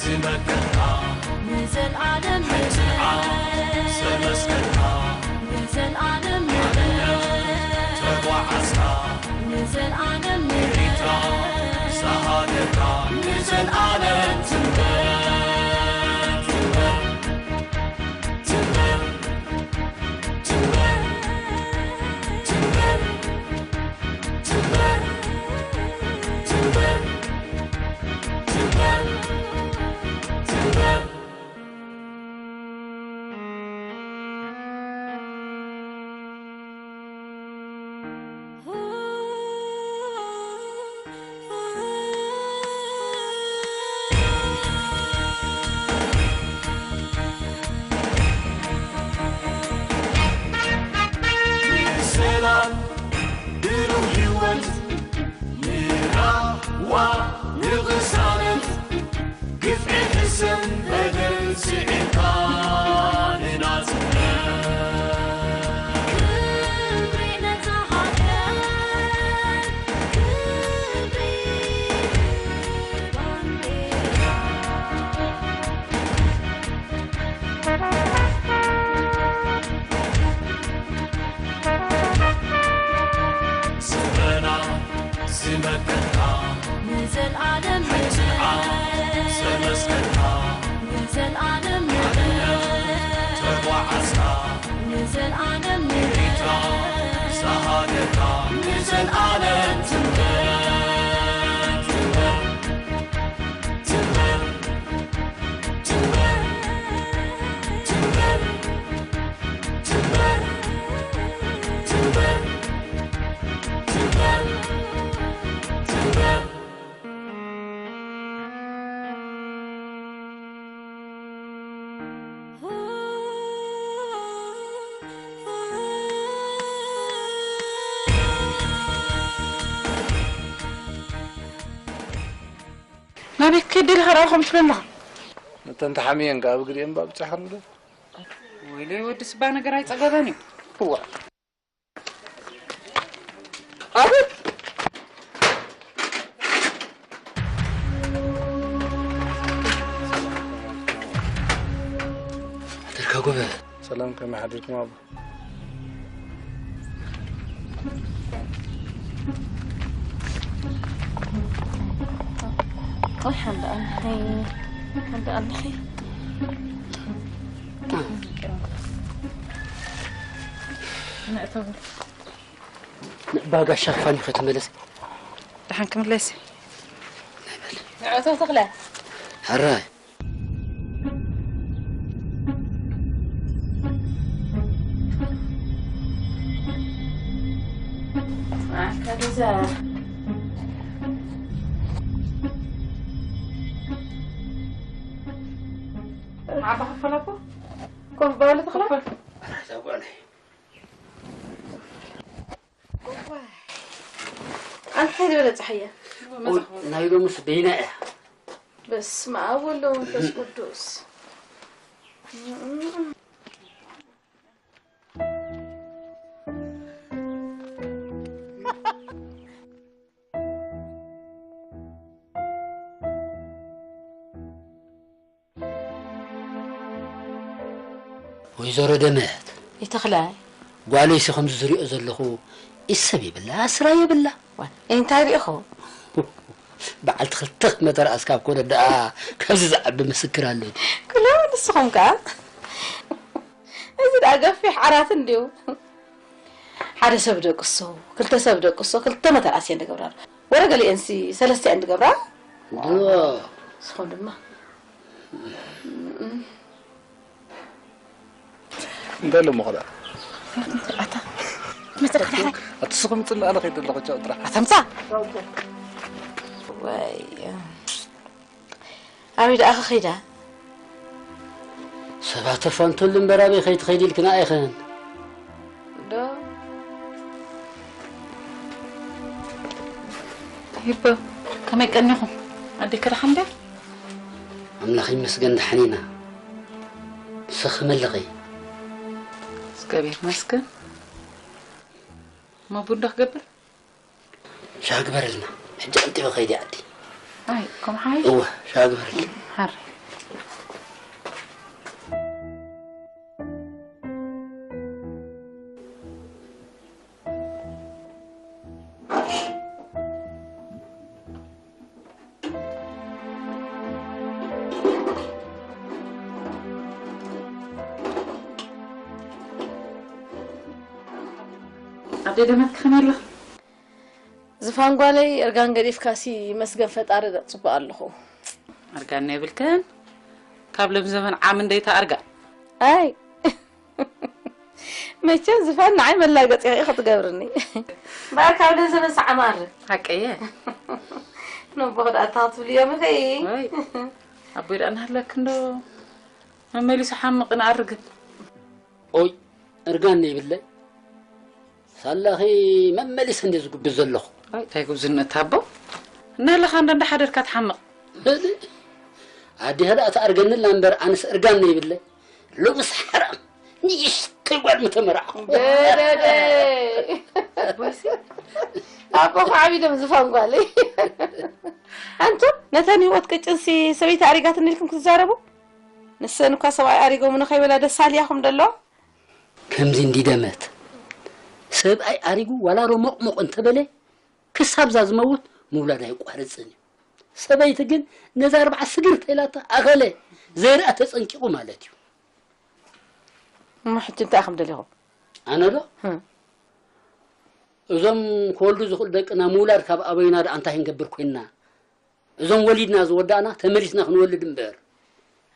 ዝመከርካ ንዘልኣለም ሕትንዓ ንዕለት ዘመስከርካ ንዘልኣለም ንዕለት ተጓዓዝካ ንዘልኣለም ንዕለት ዝሃገርካ ንዘልኣለም ትንበር ትንበር ትንበር ትንበር ትንበር ትንበር ትንበር ሰላም ብሩህ ህይወት ንራህዋ ንቕሳነት ግፍዒ ሕሰም በደል ስዒርካ ንናጽነት ክብሪ ነታ ሃገር ክብሪ ባንዴራ ስረና ዝመከርካ ንዘልኣለም ሕትንዓ ዘመስከርካ ንዘልኣለም ተጓዓዝካ ንዘልኣለም ኤርትራ ዝሃገርካ ንዘልኣለም ትንበር ትንበር ትንበር ትንበር ትንበር ትንበር ትንበር ትንበር ትንበር ናበይ ክትከይድ ደሊኻ ደኣ ከምኡ ትብል ኣለኻ? ነተን ተሓምየን ከኣ ብግዲኤን እባ ብጻሕክን ዶ? ወይለይ ወዲ ስባ ነገር ኣይጸገበን እዩ። እዋ። ኣቤት! ሓደርካ ጎበዝ። ሰላም፣ ከመይ ሓዲርኩም ኣቦ? ቆይ ሓንዳ ኣለኺ፣ ሓንዳ ኣለኺ። ንእተው። ንእባ ጋሻ ክፋን እዩ ከተመለስ። ደሓን ክምለስ እዩ። ንእተው ተኽለ። ሕራይ። ዓባ ክፈለኩ ኮፍ በሉ ተኽለ። ኣንታይ ዝበለ ጸሓያ። ናይ ሎምስ በይና እያ። በስመ ኣብ ወወልድ ወመንፈስ ቅዱስ። ወይዘሮ ደመት። ይተኽላይ። ጓለይሲ ከምዚ ዝሪኦ ዘለኹ ኢድ ሰብ የብላ፣ ስራ የብላ። ዋ፣ እንታይ ሪኢኹ? በዓልቲ ክልተ መተርኣስ ካብ ኮነ ደኣ ካብዚ ዝዓቢ ምስክር ኣሎ ድዩ? ኩሉ ንስኹም ከኣ። እዚ ደኣ ገፊሕ ዓራት እንድዩ። ሓደ ሰብ ደቅሶ፣ ክልተ ሰብ ደቅሶ፣ ክልተ መተርኣስ እየን ዝገብራ። ወረ ገሊኤንሲ ሰለስተ እየን ዝገብራ። ድሮ። ንስኹም ድማ። እንታይ ኣሎ እሞ ኸኣ? ኣታ፣ መተርኣስ። ኣቲ ስኹም ጽላእ ኣለ ከይደለኹ ቻው ጥራሕ። ኣታ ምጻ። ወይ። ኣበይ ደኣ ከኺዳ? ሰባት ተፋንተሉ እምበር ኣበይ ከይትኸይድ ኢልክና ኢኽን። ዶ? ሂቦ፣ ከመይ ቀኒኹም? ኣዴኪ ደሓን ድያ? ኣምላኽ ይመስገን ደሓን ኢና። ንስኺ ከመይ ኣለኺ? እግዚኣብሔር ይመስገን። እሞ ቡን ዶ ክገብር? ሻሂ ግበረልና። ሕጂ ቀልጢፈ ከይደ ዓዲ። ኣይ፣ ከም ሓይ? እወ፣ ሻሂ ግበረልና። ሓር። ደደመት ከመይ ኣለኺ? ዝፋን ጓለይ፣ እርጋን ገዲፍካሲ መስገን ፈጣሪ ደጽብቕ ኣለኹ። ኣርጋን የብልክን? ካብ ሎም ዘመን ዓም እንደይታ ኣርጋን። ኣይ መቸም ዝፋን ንዓይ መላገጺ ኢኺ ክትገብርኒ። እምበኣር ካብ ሎም ዘመን ሰዓማር። ሓቀየ። ነቦ ክድኣታ ክትብልዮም ኢኺ። ወይ ኣቦይ ደኣ እናሃለክ እንዶ መመሊሱ ሓምቕ ንኣርግን። ኦይ እርጋን ነይብለይ ሳላኺ መመሊሰ እንደ ዝጉብዝ ዘለኹ። ኣይ እንታይ ጉብዝነት ኣቦ እናለኻ እንዶ እንዳሓደርካ ትሓምቕ። ኣዴኻ ደኣ ትኣርገኒ ኣላ እምበር ኣነስ እርጋን ነይብለይ። ሎምስ ሓራም ንእሽተይ ጓል ምተመራዕኹ። ደደደ ኣቦ ከዓቢዶም ዝፋን ጓለይ። ኣንቱም ነተን ህይወት ቅጭንሲ ሰበይቲ ኣሪጋትኒ ኢልኩም ክትዛረቡ? ንሰን እኳ ሰብኣይ ኣሪጎምኒ ከይበላ ደስ ኣልያኹም ደሎ? ከምዚ እንዲደመት ሰብኣይ ኣሪጉ ዋላ ሮሞቕሞቕ እንተበለ ክሳብ እዛ ዝመውት ምውላድ ኣይቋርፅን እዩ። ሰበይቲ ግን ነዛ ኣርባዓ ስግር ተይላታ ኣኸለ ዘይርኣ ተፀንቂቑ ማለት እዩ። እሞ ሕጂ እንታይ ኢኹም ደሊኹም? ኣነ ዶ? እዞም ክወልዱ ዝኽእሉ ደቅና ምውላድ ካብ ኣበይና ደኣ እንታይ ክንገብር ኮይንና? እዞም ወሊድና ዝወዳእና ተመሊስና ክንወልድ እምበር።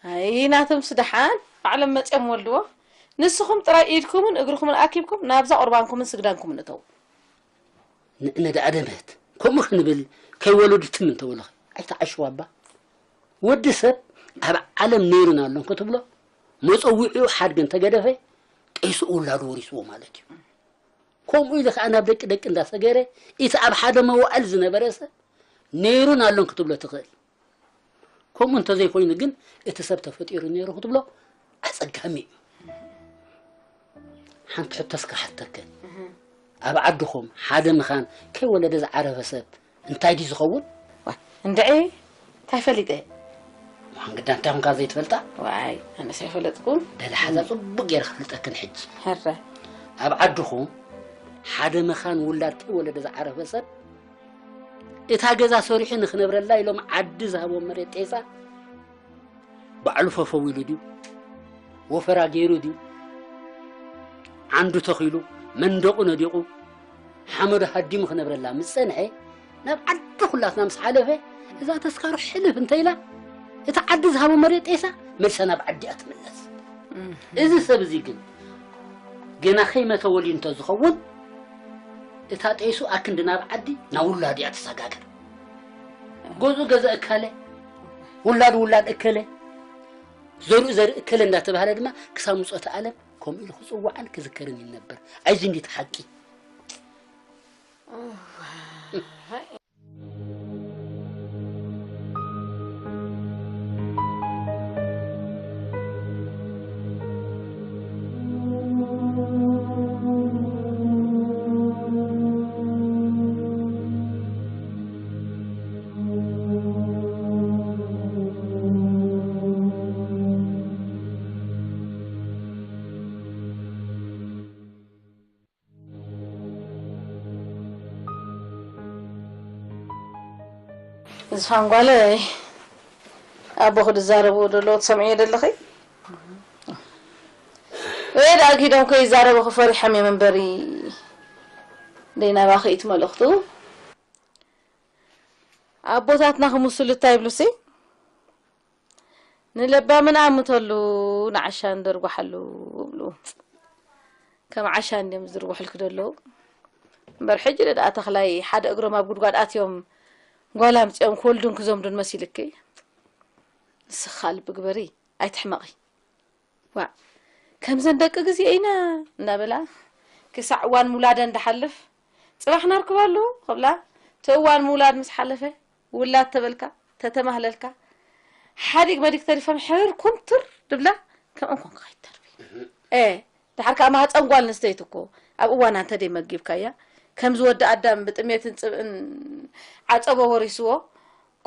ኣይ ናቶምስ ደሓን ባዕሎም መፅዮም ወልድዎ። ንስኹም ጥራይ ኢድኩምን እግርኹምን ኣኪብኩም ናብዛ ቁርባንኩምን ስግዳንኩምን እተዉ። ንዕነ ደኣ ደመት ከምኡ ክንብል ከይወለዱ ትም እንተበሉኸ ኣይትዓሽዋ እባ። ወዲ ሰብ ኣብ ዓለም ነይሩን ኣሎን ክትብሎ መፀውዒኡ ሓድጊ እንተገደፈ ቄሱ ውላዱ ወሪስዎ ማለት እዩ። ከምኡ ኢሉ ኸዓ ናብ ደቂ ደቂ እንዳሰገረ እቲ ኣብ ሓደ መዋእል ዝነበረ ሰብ ነይሩን ኣሎን ክትብሎ ትኽእል። ከምኡ እንተዘይኮይኑ ግን እቲ ሰብ ተፈጢሩ ነይሩ ክትብሎ ኣፀጋሚ እዩ። ሓንቲ ሕቶ እስከ ሓተክን፣ ኣብ ዓድኹም ሓደ ምኻን ከይወለደ ዝዓረፈ ሰብ እንታይ ድዩ ዝኸውን? እንድዒ እንታይ ፈሊጠ? ምዃን ግዳ እንታይ ኹንካ ዘይትፈልጣ? ዋይ ኣነስ ኣይፈለጥኩን። በሊ ሓዛ ጽቡቕ ገይረ ከፍልጠክን ሕጂ። ሀረ ኣብ ዓድኹም ሓደ መኻን ውላድ ከይወለደ ዝዓረፈ ሰብ እታ ገዛ ሰሪሑ ንኽነብረላ ኢሎም ዓዲ ዝሃቦም መሬት ጤሳ ባዕሉ ፈፈው ኢሉ ድዩ? ወፈራ ገይሩ ድዩ? ዓንዱ ተኺሉ መንደቑ ነዲቑ ሓመዱ ሃዲሙ ክነብረላ ምስ ጸንሐ፣ ናብ ዓዲ ኩላትና ምስ ሓለፈ፣ እዛ ተስካሩ ሕልፍ እንተ ኢላ፣ እቲ ዓዲ ዝሃቦ መሬት ጤሳ መልሳ ናብ ዓዲኣ ትምለስ። እዚ ሰብ እዚ ግን ገና ከይመተ ወሊዱ እንተ ዝኸውን፣ እታ ጤሱ ኣክንዲ ናብ ዓዲ ናብ ውላዱ እያ ትሰጋገር። ገዝኡ ገዛ እካለ፣ ውላዱ ውላድ እከለ፣ ዘርኡ ዘርኢ እከለ እንዳተባህለ ድማ ክሳብ ምጾተ ዓለም ከምኡ ኢሉ ክጽዋዕን ክዝከርን ይነበር። ኣይዚ እንዲቲ ሓቂ። ዝፋን ጓለይ፣ ኣቦ ክድዛረብዎ ደለዎ ትሰምዕዮ ደለኺ? ወይ ደኣ ጊዶም ከይዛረቡ ክፈሪሖም እዮም እምበሪ። ደይ ናባኺ እቲ መልእኽቱ። ኣቦታትና ክምስሉ እንታይ ይብሉሲ? ንለባምን ኣምተሉ ንዓሻን ደርጓሓሉ እብሉ። ከም ዓሻ እንድዮም ዝድርጉሕልኪ ደለዉ። እምበር ሕጂ ደኣ ተኽላይ ሓደ እግሮም ኣብ ጉድጓድ ኣትዮም ጓል ኣምጺኦም ክወልዱን ክዘምዱን መሲልኪ። ንስኻ ልቢ ግበሪ ኣይትሕመቒ። ዋእ ከምዘን ደቂ ግዜ ኢና እናበላ ክሳዕ እዋን ምውላደን ድሓልፍ ጽባሕ ነርክበሉ ክብላ እቲ እዋን ምውላድ ምስ ሓለፈ ውላድ ተበልካ ተተማህለልካ ሓዲግ መዲግ ተሪፎም ሕር ኩምትር ድብላ ከምኦም ኮንካ ይተርፊ። እ ድሓር ከዓ ማህፀን ጓል ኣንስተይቲ እኮ ኣብ እዋና እንተደይ መጊብካያ ከምዚ ወዲ ኣዳም ብጥሜትን ፅብእን ዓፀቦ ወሪስዎ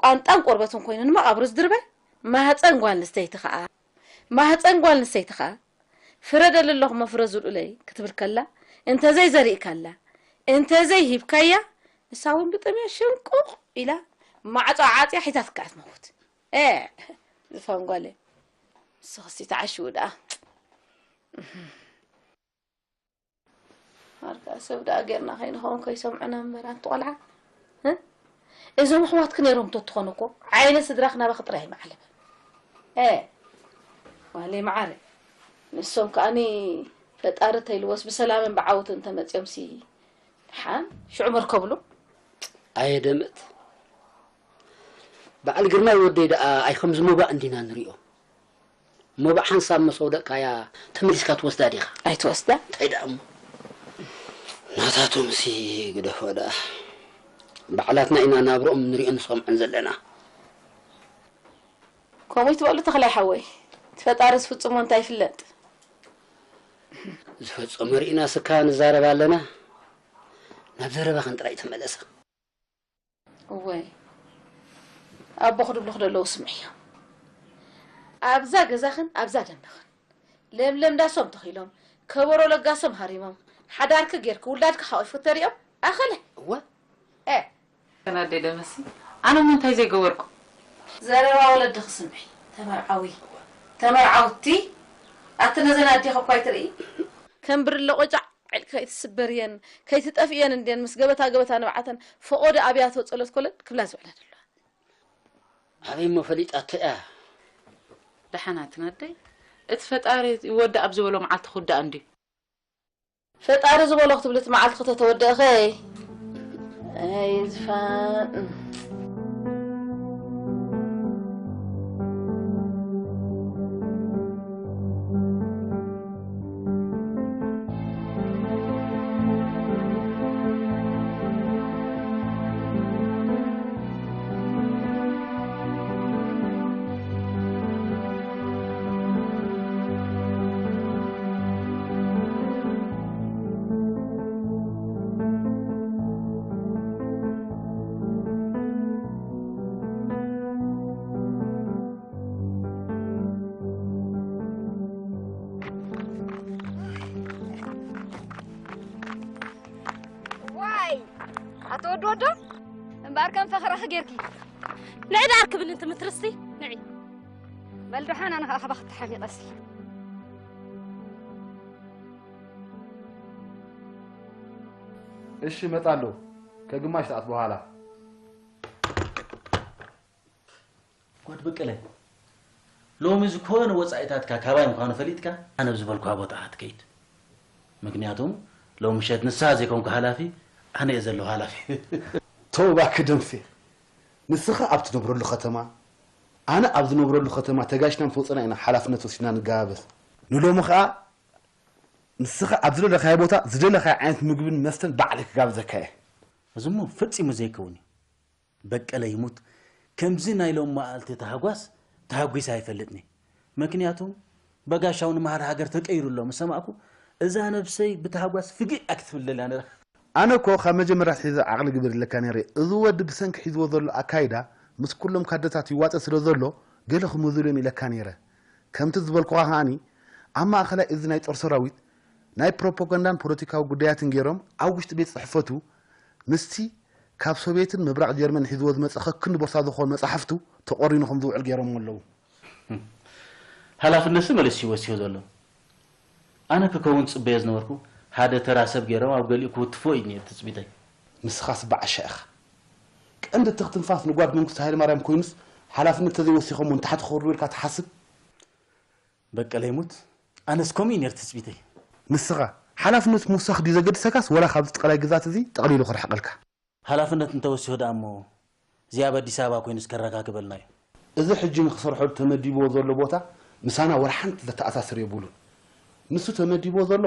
ቋንጣን ቆርበትን ኮይኑ ንመቓብሩ ዝድርበ ማህፀን ጓል ኣንስተይቲ ከዓ ማህፀን ጓል ኣንስተይቲ ከዓ ፍረደሉ ኣለኹ መፍረዙ ልኡለይ ክትብል ከላ እንተዘይ ዘሪእካላ እንተዘይ ሂብካያ ንሳ እውን ብጥምያ ሽንቁቕ ኢላ ማዕፆ ዓፅያ ሒዛትካ እያ ትመውት። ኤ ዝፋን ጓለይ ንስኽሲ ተዓሽዉ ደኣ። ኣርካ ሰብ ደኣ ጌርና ከይንኸውን ከይሰምዑና እምበር ኣንቲ ቆልዓ። እ? እዞም ኣሕዋትኪ ነይሮም ተትኾኑ እኮ ዓይነ ስድራኽ ናባኺ ጥራይ ይማዕለብ። እ፣ ዋለይ መዓረ። ንሶም ከኣኒ ፈጣሪ ተይልዎስ ብሰላምን ብዓወትን እንተመጺኦምሲ ደሓን ሽዑ መርከብሉ። ኣየ ደምት፣ በዓል ግርማይ ወደይ ደኣ ኣይ ከምዚ ሞባእ እንዲና ንሪኦ። ሞባእ ሓንሳብ መስ ኣውደቕካያ ተመሊስካ ትወስዳ ዲኻ? ኣይትወስዳ። እንታይ ደኣ እሞ? ናታቶምሲ ግደፎ ደኣ። ባዕላትና ኢና ናብርኦም ንሪኦን ንሰምዖን ዘለና። ከምኡ ይትበሉ ተኽላይ ሓወይ። እቲ ፈጣሪ ዝፍጽሞ እንታይ ይፍለጥ? ዝፈጸሞ ርኢና ስካ ንዛረብ ኣለና። ናብ ዘረባኽን ጥራይ ተመለሳ። እወይ፣ ኣቦ ክድብሉ ክደለዉ ስምዕዮ። ኣብዛ ገዛኽን ኣብዛ ደንበኽን ለምለም ዳሶም ተኺሎም፣ ከበሮ ለጋሶም ሃሪሞም፣ ሓዳርኪ ጌርኪ ውላድኪ ሓቂፍኪ ተሪኦም ኣኸለ። እወ። እ። ከናደይ ደመሲ፣ ኣነ እሞ እንታይ ዘይገበርኩ? ዘረባ ወለድኺ ስምዒ። ተመርዓዊ፣ ተመርዓውቲ፣ ኣቲ ነዘን ኣዴኺ እኳ ኣይትርኢ። ከም ብርለ ቆጫዕ ዕልቂ ከይትስበር እየን፣ ከይትጠፍእ እየን እንድየን ምስ ገበታ ገበታ ንብዓተን ፈቖዶ ኣብያተ ጸሎት ኮለን ክብላ ዝውዕላ ዘለዋ። ኣበይ እሞ ፈሊጣቶ እያ? ደሓናትን ኣደይ፣ እቲ ፈጣሪ ወዲ ኣብ ዝበሎ መዓልቲ ክውዳእ እንድዩ። ፈጣሪ ዝበሎ ክትብሊ እቲ መዓልቲ ክተተወደእኸይ። ኣይ ዝፋን። ዋይ! ኣቶ ወዲ ወዶ፣ እምበኣር ከም ፈኽራኺ ጌርኪ። ንዒ ደኣ ኣርክብኒ፣ እንቲ ምትርስቲ፣ ንዒ። በል ደሓን፣ ኣነ ኸኣ ካባኺ ተሓሚቐሲ። እሺ፣ እመጻለሁ። ከግማሽ ሰዓት በኋላ። ጓድ በቀለ፣ ሎሚ ዝኾነ ወጻኢታትካ ካባይ ምዃኑ ፈሊጥካ፣ ኣነ ብዝበልኩኻ ቦታ ኣትከይድ። ምክንያቱም ሎም ምሸት ንስኻ ዘይኮንኩ ሓላፊ፣ ኣነ እየ ዘለኹ ሓላፊ። ተው እባክህ ደምሴ፣ ንስኻ ኣብ ትነብረሉ ከተማ፣ ኣነ ኣብ ዝነብረሉ ከተማ ተጋሽና ምስ ወጸና ኢና ሓላፍነት ወሲድና ንገባበዝ። ንሎሚ ኸኣ ንስኻ ኣብ ዝደለኻዮ ቦታ ዝደለኻዮ ዓይነት ምግብን መስተን ባዕለይ ክጋብዘካ እየ። እዚ እሞ ፈጺሙ ዘይከውን እዩ። በቀለ ይሙት፣ ከምዚ ናይ ሎም መዓልቲ ታህጓስ ተሃጒሰ ኣይፈልጥን እየ። ምክንያቱ በጋሻው ንመሃሪ ሃገር ተቀይሩ ኣሎ ምስ ሰማዕኩ፣ እዛ ነብሰይ ብታህጓስ ፍግእ እያ ክትብል ደልያ ነይራ። ኣነ እኮ ካብ መጀመርያ ኣትሒዘ ዓቕሊ ግበር ኢለካ ነይረ። እዚ ወዲ ብሰንኪ ሒዝዎ ዘሎ ኣካይዳ ምስ ኩሎም ካድረታት ይዋጸእ ስለ ዘሎ ገለ ክመዝሉ እዮም ኢለካ ነይረ። ከምቲ ዝበልኩኻ ከኣኒ ኣብ ማእከላይ እዚ ናይ ጦር ሰራዊት ናይ ፕሮፓጋንዳን ፖለቲካዊ ጉዳያትን ገይሮም ኣብ ውሽጢ ቤት ጽሕፈቱ ምስቲ ካብ ሶቬትን ምብራቕ ጀርመን ሒዝዎ ዝመጸ ከክንዲ ቦርሳ ዝኾን መጻሕፍቱ ተቖሪኑ ከም ዝውዕል ገይሮምዎ ኣለዉ። ሓላፍነትሲ መለስ እዩ ወሲኹ ዘሎ። ኣነ ክከውን ዝጽበዮ ዝነበርኩ፣ ሓደ ተራ ሰብ ገይሮም ኣብ ገሊኡ ክውትፍዎ እዩ ነይሩ ትጽቢተይ። ንስኻስ በዓሻ ኢኻ። ቀንዲ ትኽ ትንፋስ ንጓድ መንግስቱ ሃይለማርያም ኮይኑስ፣ ሓላፍነት ተዘይወሲኾሞ ንታሕቲ ክወርዱ ኢልካ ትሓስብ? በቀለ ይሙት፣ ኣነስ ከምኡ እዩ ነይሩ ትጽቢተይ። ንስኻ፣ ሓላፍነት ምውሳኽ ድዩ ዘገድሰካስ፣ ወላ ካብዚ ጠቕላይ ግዛት እዚ ጠቕሊሉ ክርሕቐልካ? ሓላፍነት እንተወሲኹ ደኣ እሞ፣ ዚኣብ ኣዲስ ኣበባ ኮይኑስ ከረካክበልና እዩ። እዚ ሕጂ ንኽሰርሐሉ ተመዲብዎ ዘሎ ቦታ ምሳና ወላ ሓንቲ ዘተኣሳስር የብሉን። ንሱ ተመዲብዎ ዘሎ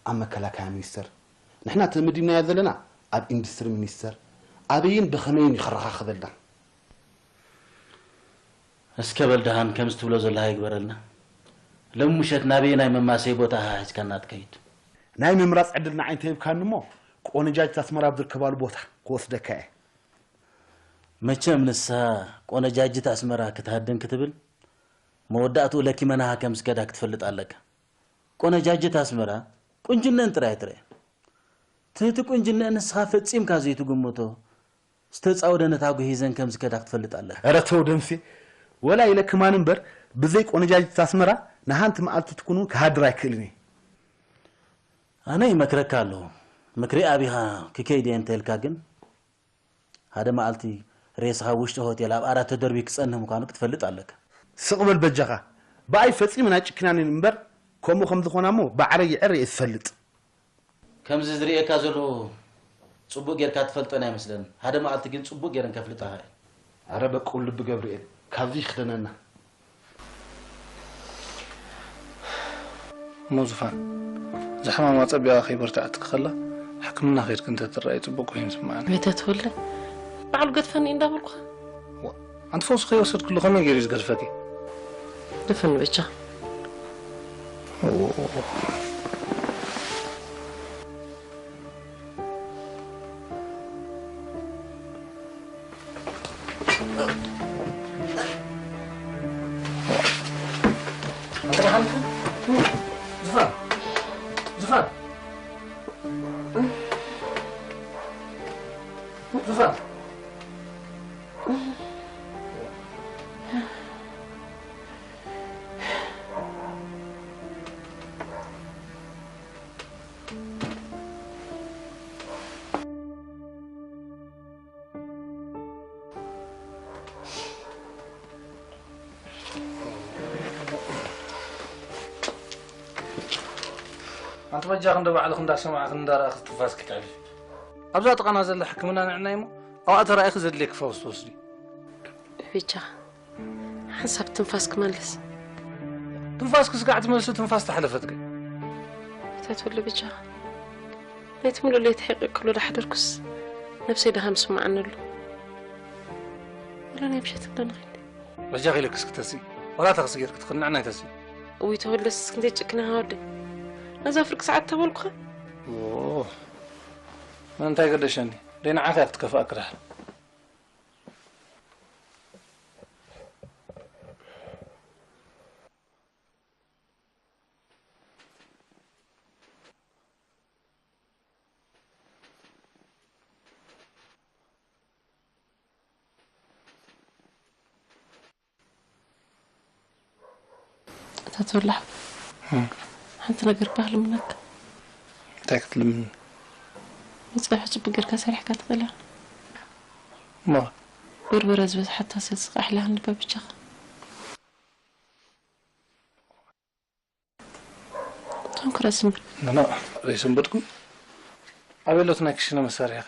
ኣብ መከላከያ ሚኒስተር፣ ንሕና ተመዲብናዮ ዘለና ኣብ ኢንዱስትሪ ሚኒስተር። ኣበይን ብኸመይን እዩ ከረኻኽበልና? እስከ በል ደሃን ከምዚ ትብሎ ዘለኻ ይግበረልና። ሎም ምሸት ናበየናይ መማሰይ ቦታ ኢኻ ሒዝካና ትከይድ? ናይ ምምራጽ ዕድል ንዓይ እንተሂብካኒ እሞ፣ ቆነጃጅት ኣስመራ ኣብ ዝርከባሉ ቦታ ክወስደካ እየ። መቸም ንስኻ ቆነጃጅት ኣስመራ ክትሃድን ክትብል፣ መወዳእትኡ ለኪመናኻ ከም ዝከዳ ክትፈልጥ ኣለካ። ቆነጃጅት ኣስመራ ቁንጅነን ጥራይ ትርኤ። ትህቲ ቁንጅነን ንስኻ ፈጺምካ ዘይትግምቶ፣ ዝተጻወደ ነታጒ ሒዘን ከም ዝከዳ ክትፈልጥ ኣለካ። ኧረ ተው ደምሴ፣ ወላ ኢለ ክማን እምበር፣ ብዘይ ቆነጃጅት ኣስመራ ንሃንቲ መዓልቲ ትኩን እውን ክሃድር ኣይክእልን እየ። ኣነ ይመክረካ ኣለኹ። ምክሪ ኣቢኻ ክከይድ እየ እንተልካ ግን፣ ሓደ መዓልቲ ሬስኻ ውሽጢ ሆቴል ኣብ ኣራት ተደርቢ ክጸንህ ምዃኑ ክትፈልጥ ኣለካ። ስቕ በል በጃኻ። ብኣይ ፈጺመን ኣይጭክናንን እምበር፣ ከምኡ ከም ዝኾና እሞ ብዓረይ ይዕር እየ ዝፈልጥ። ከምዚ ዝርእየካ ዘለኹ ጽቡቕ ጌርካ ትፈልጠን ኣይመስለንን። ሓደ መዓልቲ ግን ጽቡቕ ጌረን ከፍልጣኻ እየ። ኣረ በቁ ልቢ ገብርኤል፣ ካብዚ ይኽደነና። እሞ ዙፋን፣ እዛ ሕማም ኣጸቢቓ ከይበርትዐትኪ ከላ፣ ሕክምና ከይድኪ እንተትረኣይ ጽቡቕ ኮይኑ ይስምዓኒ። ቤተ ተወልደ፣ ባዕሉ ገድፈኒ እንዳበልኩኻ። ዋ፣ ኣንቲ ፈውሲ ከይወሰድክሉ ከመይ ገይሩ እዩ ዝገድፈኪ? ደፈኒ ብቻ። ኦ። ዝፋን፣ ዝፋን፣ ዝፋን። ኣንቲ በጃኺ እንዶ ባዕልኺ እንዳሰማዕኽን እንዳረኣኽን ትንፋስኪ ተሕልፊ። ኣብዛ ጥቓና ዘላ ሕክምና ንዕናይ እሞ ኣብኣ ተራኢኺ ዘድልየኪ ፈውሲ ትወስዲ። ብቻ ሓንሳብ ትንፋስ ክመልስ። ትንፋስ ክስጋዕ ትመልሲ ትንፋስ ተሓለፈትኪ። ተትብሉ ብቻ ነቲ ሙሉእ ለይቲ ሕቂቅሉ ዳሕደርኩስ ነብሰይ ድሃም ስምዓኒ ኣሎ። ወላ ናይ ምሸት እንዶ ንኺድ። በጃኺ ኢለክስ ክተሲ፣ ዋላ ተኽሲ ጌርክ ትኽንዕና ኣይተሲ። እውይ ተወልደስ ክንደይ ጭክና ወደይ። ነዛ ፍርቂ ሰዓት ተበልኩኻ። ኦ፣ እንታይ ገደሸኒ? ደይ ንዓኻ ክትከፍኣክ ድሓር። እታ ተወላሕ እም። ሓንቲ ነገር እባ ክልምነካ። እንታይ ክትልምኒ? መፅባሒ ፅቡቅ ጌርካ ሰሪሕካ ትኽእል ኢኻ። እሞ? በርበረ ዝበዝሓታ ስልሲ ቃሕላ ክንድባ ብቻኻ። እቶም ክረስም። ኖኖ፣ ዘይሰንበድኩም? ኣበይ ኣሎት ናይ ክሽነ መሳርሒኺ?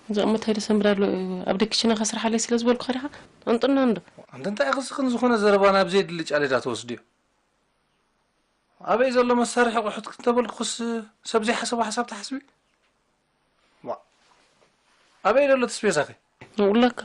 እዛ እሞ እንታይ ደሰንብድ ኣሎ? ኣብ ደኪሽነ ከስርሓለይ ስለ ዝበልኩ ኸዲኻ? ጠንጥና እንዶ። ኣንቲ እንታይ ኢኺ ዝኽን ዝኾነ ዘረባ ናብ ዘየድሊ ጫሌዳ ትወስድዮ? ኣበይ ዘሎ መሳርሒ ኣቑሑት ክንተበልኩስ ሰብ ዘይሓሰቦ ሓሳብ ትሓስቢ? ዋ። ኣበይ ዘሎ እቲ ስፔሳኺ? ንውለካ።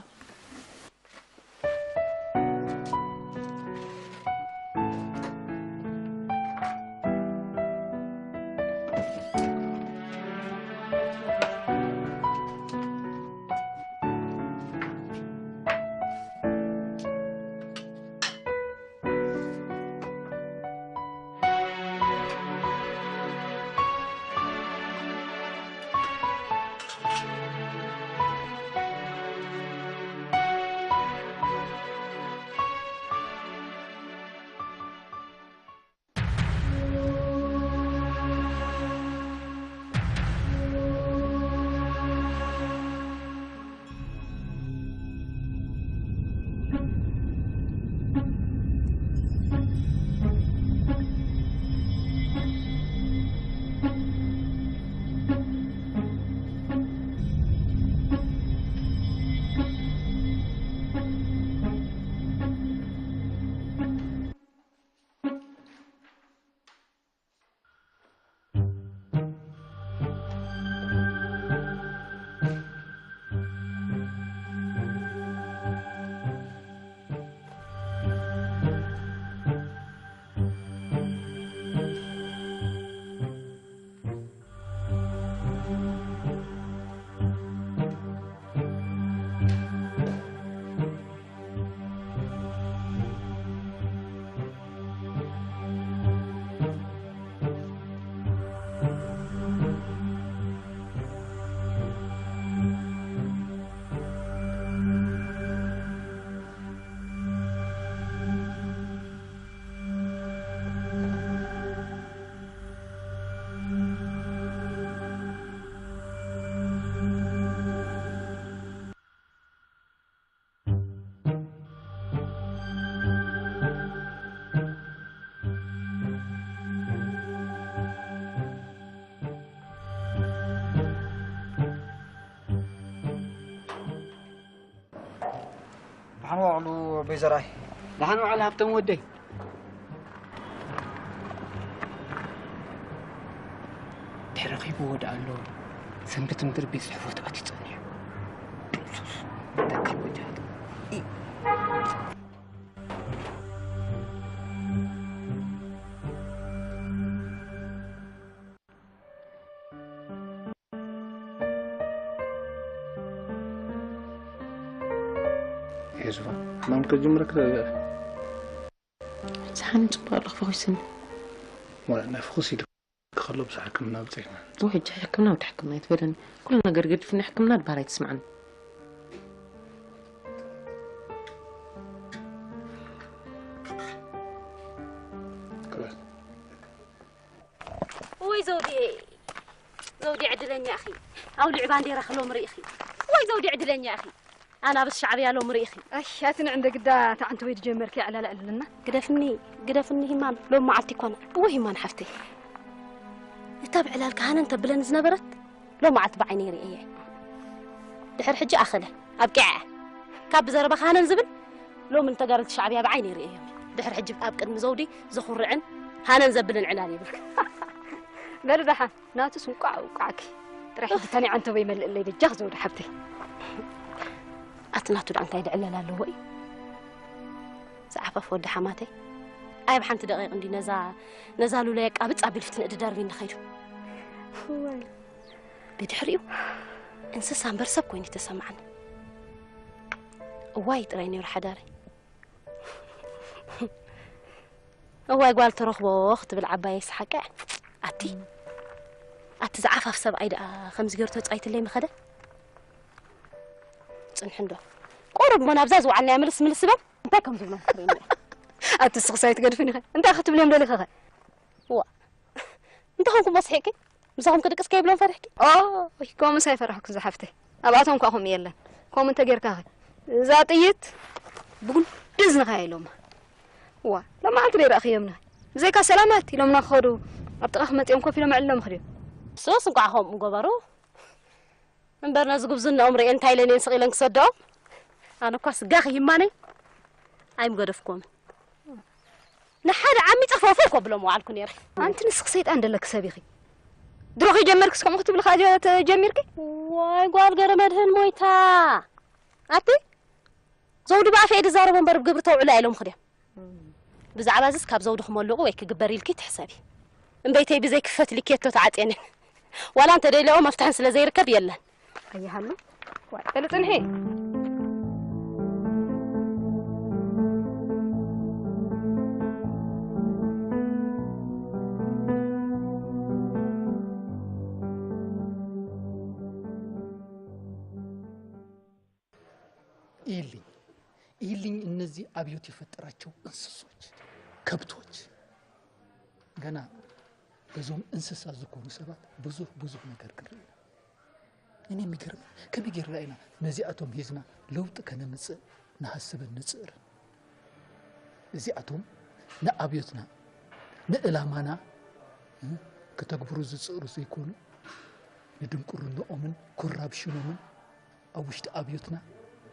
ዋዕሉ በይዘራይ። ደሓን ዋዕላ ሃብቶም ወደይ። ድሕሪ ረኺብዎ ደኣ ኣሎ። ሰንበት ምድሪ ቤት ጽሕፈት ኣትዩ ጸኒሑ። ጥሱስ ተካቦጃት። ሒዝዋ ሕማም ከጅምረክ ዝሓነ ጽቡቅ ኣለኹ ፈኺስኒ። ወላ ናይ ፈኹስ ኢሉ ክኸሎ ብስ ሕክምና ብፅሕና ወይ ሕጂ ሕክምና ወዲ ሕክምና ይትበለኒ። ኩሉ ነገር ገዲፍኒ ሕክምና ድባር ኣይትስምዓኒ። ወይ ዘውዴ ዘውዴ ዕድለኛ ኢኺ። ኣውሊዕ ባንዴራኺ ሎሚ ርኢኺ። ወይ ዘውዴ ዕድለኛ ኢኺ። ኣናብስ ሻዕብያ ሎሚ ርኢኺ። ኣይ ኣቲ ንዕንደ ግዳ ተዓንተ ወይ ድጀመርኪ ዕላል ዕልልና። ግደፍኒ ግደፍኒ ሂማን ሎም መዓልቲ ይኮነ። እወ ሂማን ሓፍተይ እታ ብዕላልካ ሃነን ተብለኒ ዝነበረት ሎም መዓልቲ ብዓይነይ ርእየ። ድሕር ሕጂ ኣኸለ ኣብቂዐ ካብ ብዘረባ ሃነን ዝብል ሎም ንተጋደልቲ ሻዕብያ ብዓይነይ ርእዮም። ድሕር ሕጂ ኣብ ቅድሚ ዘውዲ ዘኹርዕን ሃነን ዘብልን ዕላል ይብልክ። በሊ ደሓን ናቱስ እንቋዕ ውቃዕኪ ጥራሕ ሕጂ ተኒዓ እንተበይ መልእለይ በጃኽ ዘውዲ ሓብተይ። ኣቲ ናቱ ደኣ እንታይ ድዕለል ኣለዎ እዩ ዝዓፈፍ ወዲ ሓማተይ። ኣይ ብሓንቲ ደቂቕ እንዲ ነዛ ነዛ ሉለይ ኣቃብጽ ኣቢሉ ፍትንእ ድደርቢ እንድኸይዱ ብድሕሪኡ እንስሳ እምበር ሰብ ኮይኑ ተሰማዓኒ። እዋይ ጥራይ ነይሩ ሓዳረይ። እዋይ ጓል ተረኽቦ ክትብል ዓባየይ ሰሓቀ። ኣቲ ኣቲ ዝዓፋፍ ሰብኣይ ደኣ ከምዚ ገይሩ ተጻይትለይ ምኸደ። ጽንሒ እንዶ ቁሩብ እሞ ናብዛ ዝወዓልናያ ምልስ ምልስ በል። እንታይ ከም ዝብሎም ክርእየኒ እየ። ኣቲ እስኽስ ኣይትገድፍን ኢኺ። እንታይ ክትብልዮም ደሊኺ ኸ? ዋ እንታይ ኾንኩም ኣስሒቅኪ? ምሳኹም ክድቅስ ከይብሎም ፈሪሕኪ? ኦይ ከምኡስ ኣይፈራሕኩን ዝሓፍተይ። ኣብኣቶም እኳ ከምኡ የለን። ከምኡ እንተጌርካ ኸ? እዛ ጥይት ብጉንዲ እዝንኻ እያ ኢሎማ። ዋ ሎማዓንቲ ደይረእኽዮምኒ። ብዘይካ ሰላማት ኢሎምና ክኸዱ ኣብ ጥቓኺ መጺኦም ኮፍ ኢሎም ኣዕሊሎምኺ ድዮም? ንሶስ እንቋዕ ከምኡ ምገበሩ። እምበር ነዚ ጉብዝንኦም ርእየን እንታይ ኢለን እየን ስቕ ኢለን ክሰድኦም? ኣነ እኳ ስጋኺ ይማነይ ኣይምገደፍክዎምን። ንሓደ ዓሚፀ ፎፎ እኮ ብሎም ወዓልኩ ነይረ። ኣንቲ ንስኺ ሰይጣን ደለኪ ሰብ ኢኺ። ድሮ ከይጀመርክስ ከምኡ ክትብሊ ከኣ ጀሚርኪ? ዋይ ጓል ገረመድህን ሞይታ። ኣቲ ዘውዲ ብኣፈ እየ ድዛረቦ እምበር ብግብሪ ተውዕሎ ኢሎምኺ ድዮም? ብዛዕባ እዚስ ካብ ዘውዲ ክመልቑ ወይ ክግበር ኢልኪ ትሕሰቢ። እምበይተይ ብዘይ ክፈት ሊኬቶ ተዓጽየንን። ዋላ እንተደልያኦ መፍትሕን ስለ ዘይርከብ የለን። ኣይሃሉ ዋይ በሊ ጽንሒ። ኢልኝ ኢልኝ እነዚህ አብዮት የፈጠራቸው እንስሶች ከብቶች ገና በዞም እንስሳ ዝኾኑ ሰባት ብዙሕ ብዙሕ ነገር ክንርኢ ኢና። እኔ የሚገርም ከመይ ጌርና ኢና ነዚኣቶም ሂዝና ለውጢ ከነምፅእ ንሃስብን ንፅእርን። እዚኣቶም ንኣብዮትና ንእላማና ከተግብሩ ዝፅእሩ ዘይኮኑ ንድንቁርንኦምን ኮራፕሽኖምን ኣብ ውሽጢ ኣብዮትና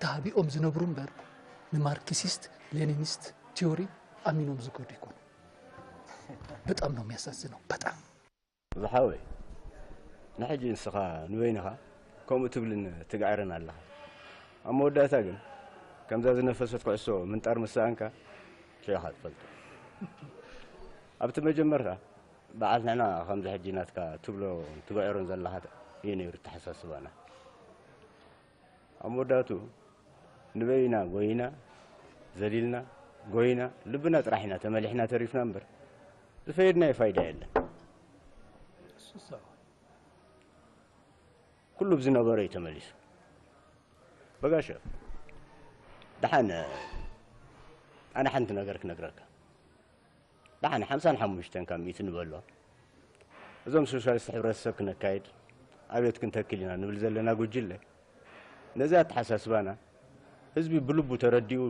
ተሃቢኦም ዝነብሩ እምበር ንማርክሲስት ሌኒኒስት ቲዮሪ ኣሚኖም ዝከዱ ይኮኑ። በጣም ነው የሚያሳዝነው። በጣም ዝሓወይ ንሕጂ ንስኻ ንበይንኻ ከምኡ ትብልን ትግዕርን ኣለኻ። ኣብ መወዳእታ ግን ከምዛ ዝነፈሰት ኩዕሶ ምንጣር ምስ ሰኣንካ ሽዕኻ ትፈልጦ። ኣብቲ መጀመርታ በዓል ንሕና ከምዚ ሕጂ ናትካ ትብሎ ትግዕሮን ዘለኻ እዩ ነይሩ ኣተሓሳስባና። ኣብ መወዳእትኡ ንበይና ጎይና፣ ዘሊልና፣ ጎይና፣ ልብና ጥራሕ ኢና ተመሊሕና ተሪፍና እምበር ዝፈየድናዮ ፋይዳ የለን። ኩሉ ብዝነበሮ እዩ ተመሊሱ። በጋሸ፣ ደሓን ኣነ ሓንቲ ነገር ክነግረካ። ደሓን ሓምሳን ሓሙሽተን ካብ ሚእቲ ንበሎ። እዞም ሶሻሊስት ሕብረተሰብ ክነካይድ ኣብዮት ክንተክል ኢና ንብል ዘለና ጉጅለ፣ ነዚ ኣተሓሳስባና ህዝቢ ብልቡ ተረዲኡ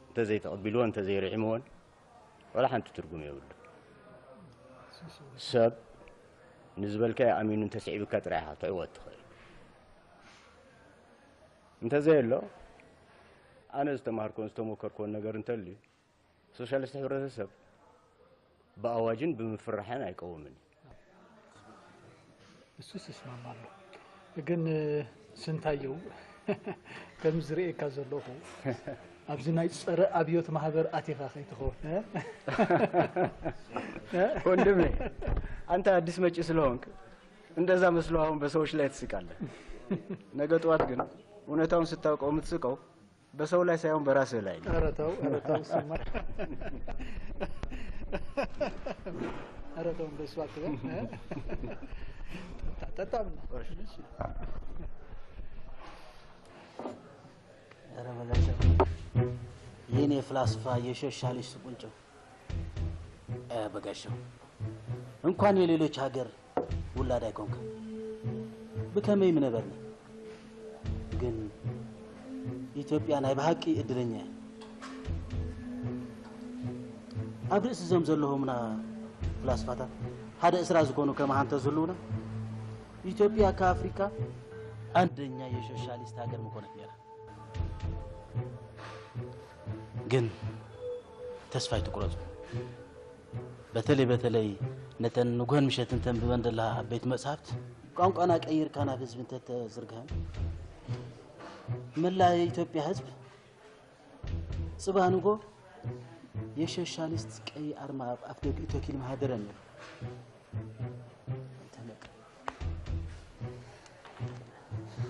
እንተዘይተቐቢልዎን እንተዘይርዒምዎን ዋላ ሓንቲ ትርጉም የብሉ። ሰብ ንዝበልካዮ ኣሚኑ እንተስዒብካ ጥራይ ኢኻ ክትዕወት ትኽእል። እንተዘየሎ ኣነ ዝተማሃርኮን ዝተሞከርኮን ነገር እንተልዩ፣ ሶሻሊስት ሕብረተሰብ ብኣዋጅን ብምፍርራሕን ኣይቀውምን እዩ። እሱስ እስማማለሁ። ግን ስንታየው ከም ዝርእየካ ዘለኹ ኣብዚ ናይ ጸረ ኣብዮት ማህበር ኣቲኻ ከይትኸውን እ? እ? ወንድሜ፣ አንተ አዲስ መጪ ስለሆንክ እንደዛ መስሎ አሁን በሰዎች ላይ ትስቃለህ። ነገ ጠዋት ግን እውነታውን ስታውቀው የምትስቀው በሰው ላይ ሳይሆን በራስህ ላይ ነው። ኧረ ተው፣ ኧረ ተው፣ ስማ። ኧረ ተው፣ እንደሱ አትበል። ጠጣ፣ ጠጣ ብላ። ኧረ በጋሻው፣ የኔ ፍላስፋ፣ የሶሻሊስት ቁንጮ። እ፣ በጋሻው፣ እንኳን የሌሎች ሀገር ውላድ ኣይኮንካ፣ ብከመይ ምነበርኒ። ግን ኢትዮጵያ ናይ ብሓቂ እድለኛ እያ። ኣብ ርእሲ እዞም ዘለኹምና ፍላስፋታት ሓደ እስራ ዝኾኑ ከማኻ እንተዝህልዉና፣ ኢትዮጵያ ካብ ኣፍሪካ አንደኛ የሶሻሊስት ሀገር ምኾነት ነይራ። ግን ተስፋ ኣይትቁረጹ። በተለይ በተለይ ነተን ንጉሆን ምሸትን ተንብበን ዘለኻ ዓበይቲ መጽሓፍቲ ቋንቋና ቀይርካ ናብ ህዝቢ እንተተዝርግሐን፣ መላእ የኢትዮጵያ ህዝብ ጽባህ ንጎ የሶሻሊስት ቀይ ኣርማ ኣብ ኣፍደግኡ ተኪሉ ምሃደረ ነይሩ።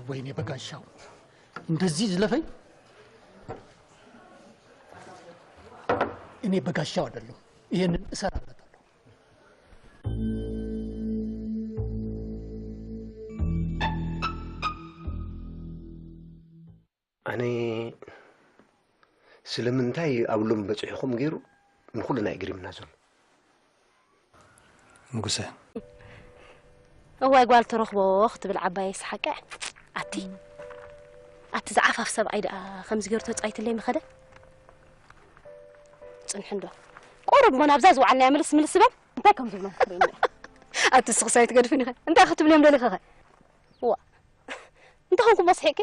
ወይኔ በጋሻው እንደዚህ ዝለፈኝ። እኔ በጋሻው አይደለሁም፣ ይሄንን እሰራበታለሁ። ኣነ ስለምንታይ ኣብ ሎም በፂሕኹም ገይሩ ንኹልና እዩ ግሪምና ዘሎ። ንጉሰ እዋይ ጓል ተረኽቦ ክትብል ዓባየይ ሰሓቀ። ኣቲ ኣቲ ዝዓፋፍ ሰብኣይ ደኣ ከምዚ ገይሩ ተጻይትለይ ምኸደ። ጽንሒ እንዶ ቁሩብ እሞ ናብዛ ዝወዓልናዮ ምልስ ምልስ በል። እንታይ ከም ዝብሎም ክትርእይኒ። ኣቲ ስኽሳይ ትገድፍን ኢኸ እንታይ ክትብልዮም ደሊኸኸ? ዋ እንታይ ኾንኩም ኣስሒቅኪ?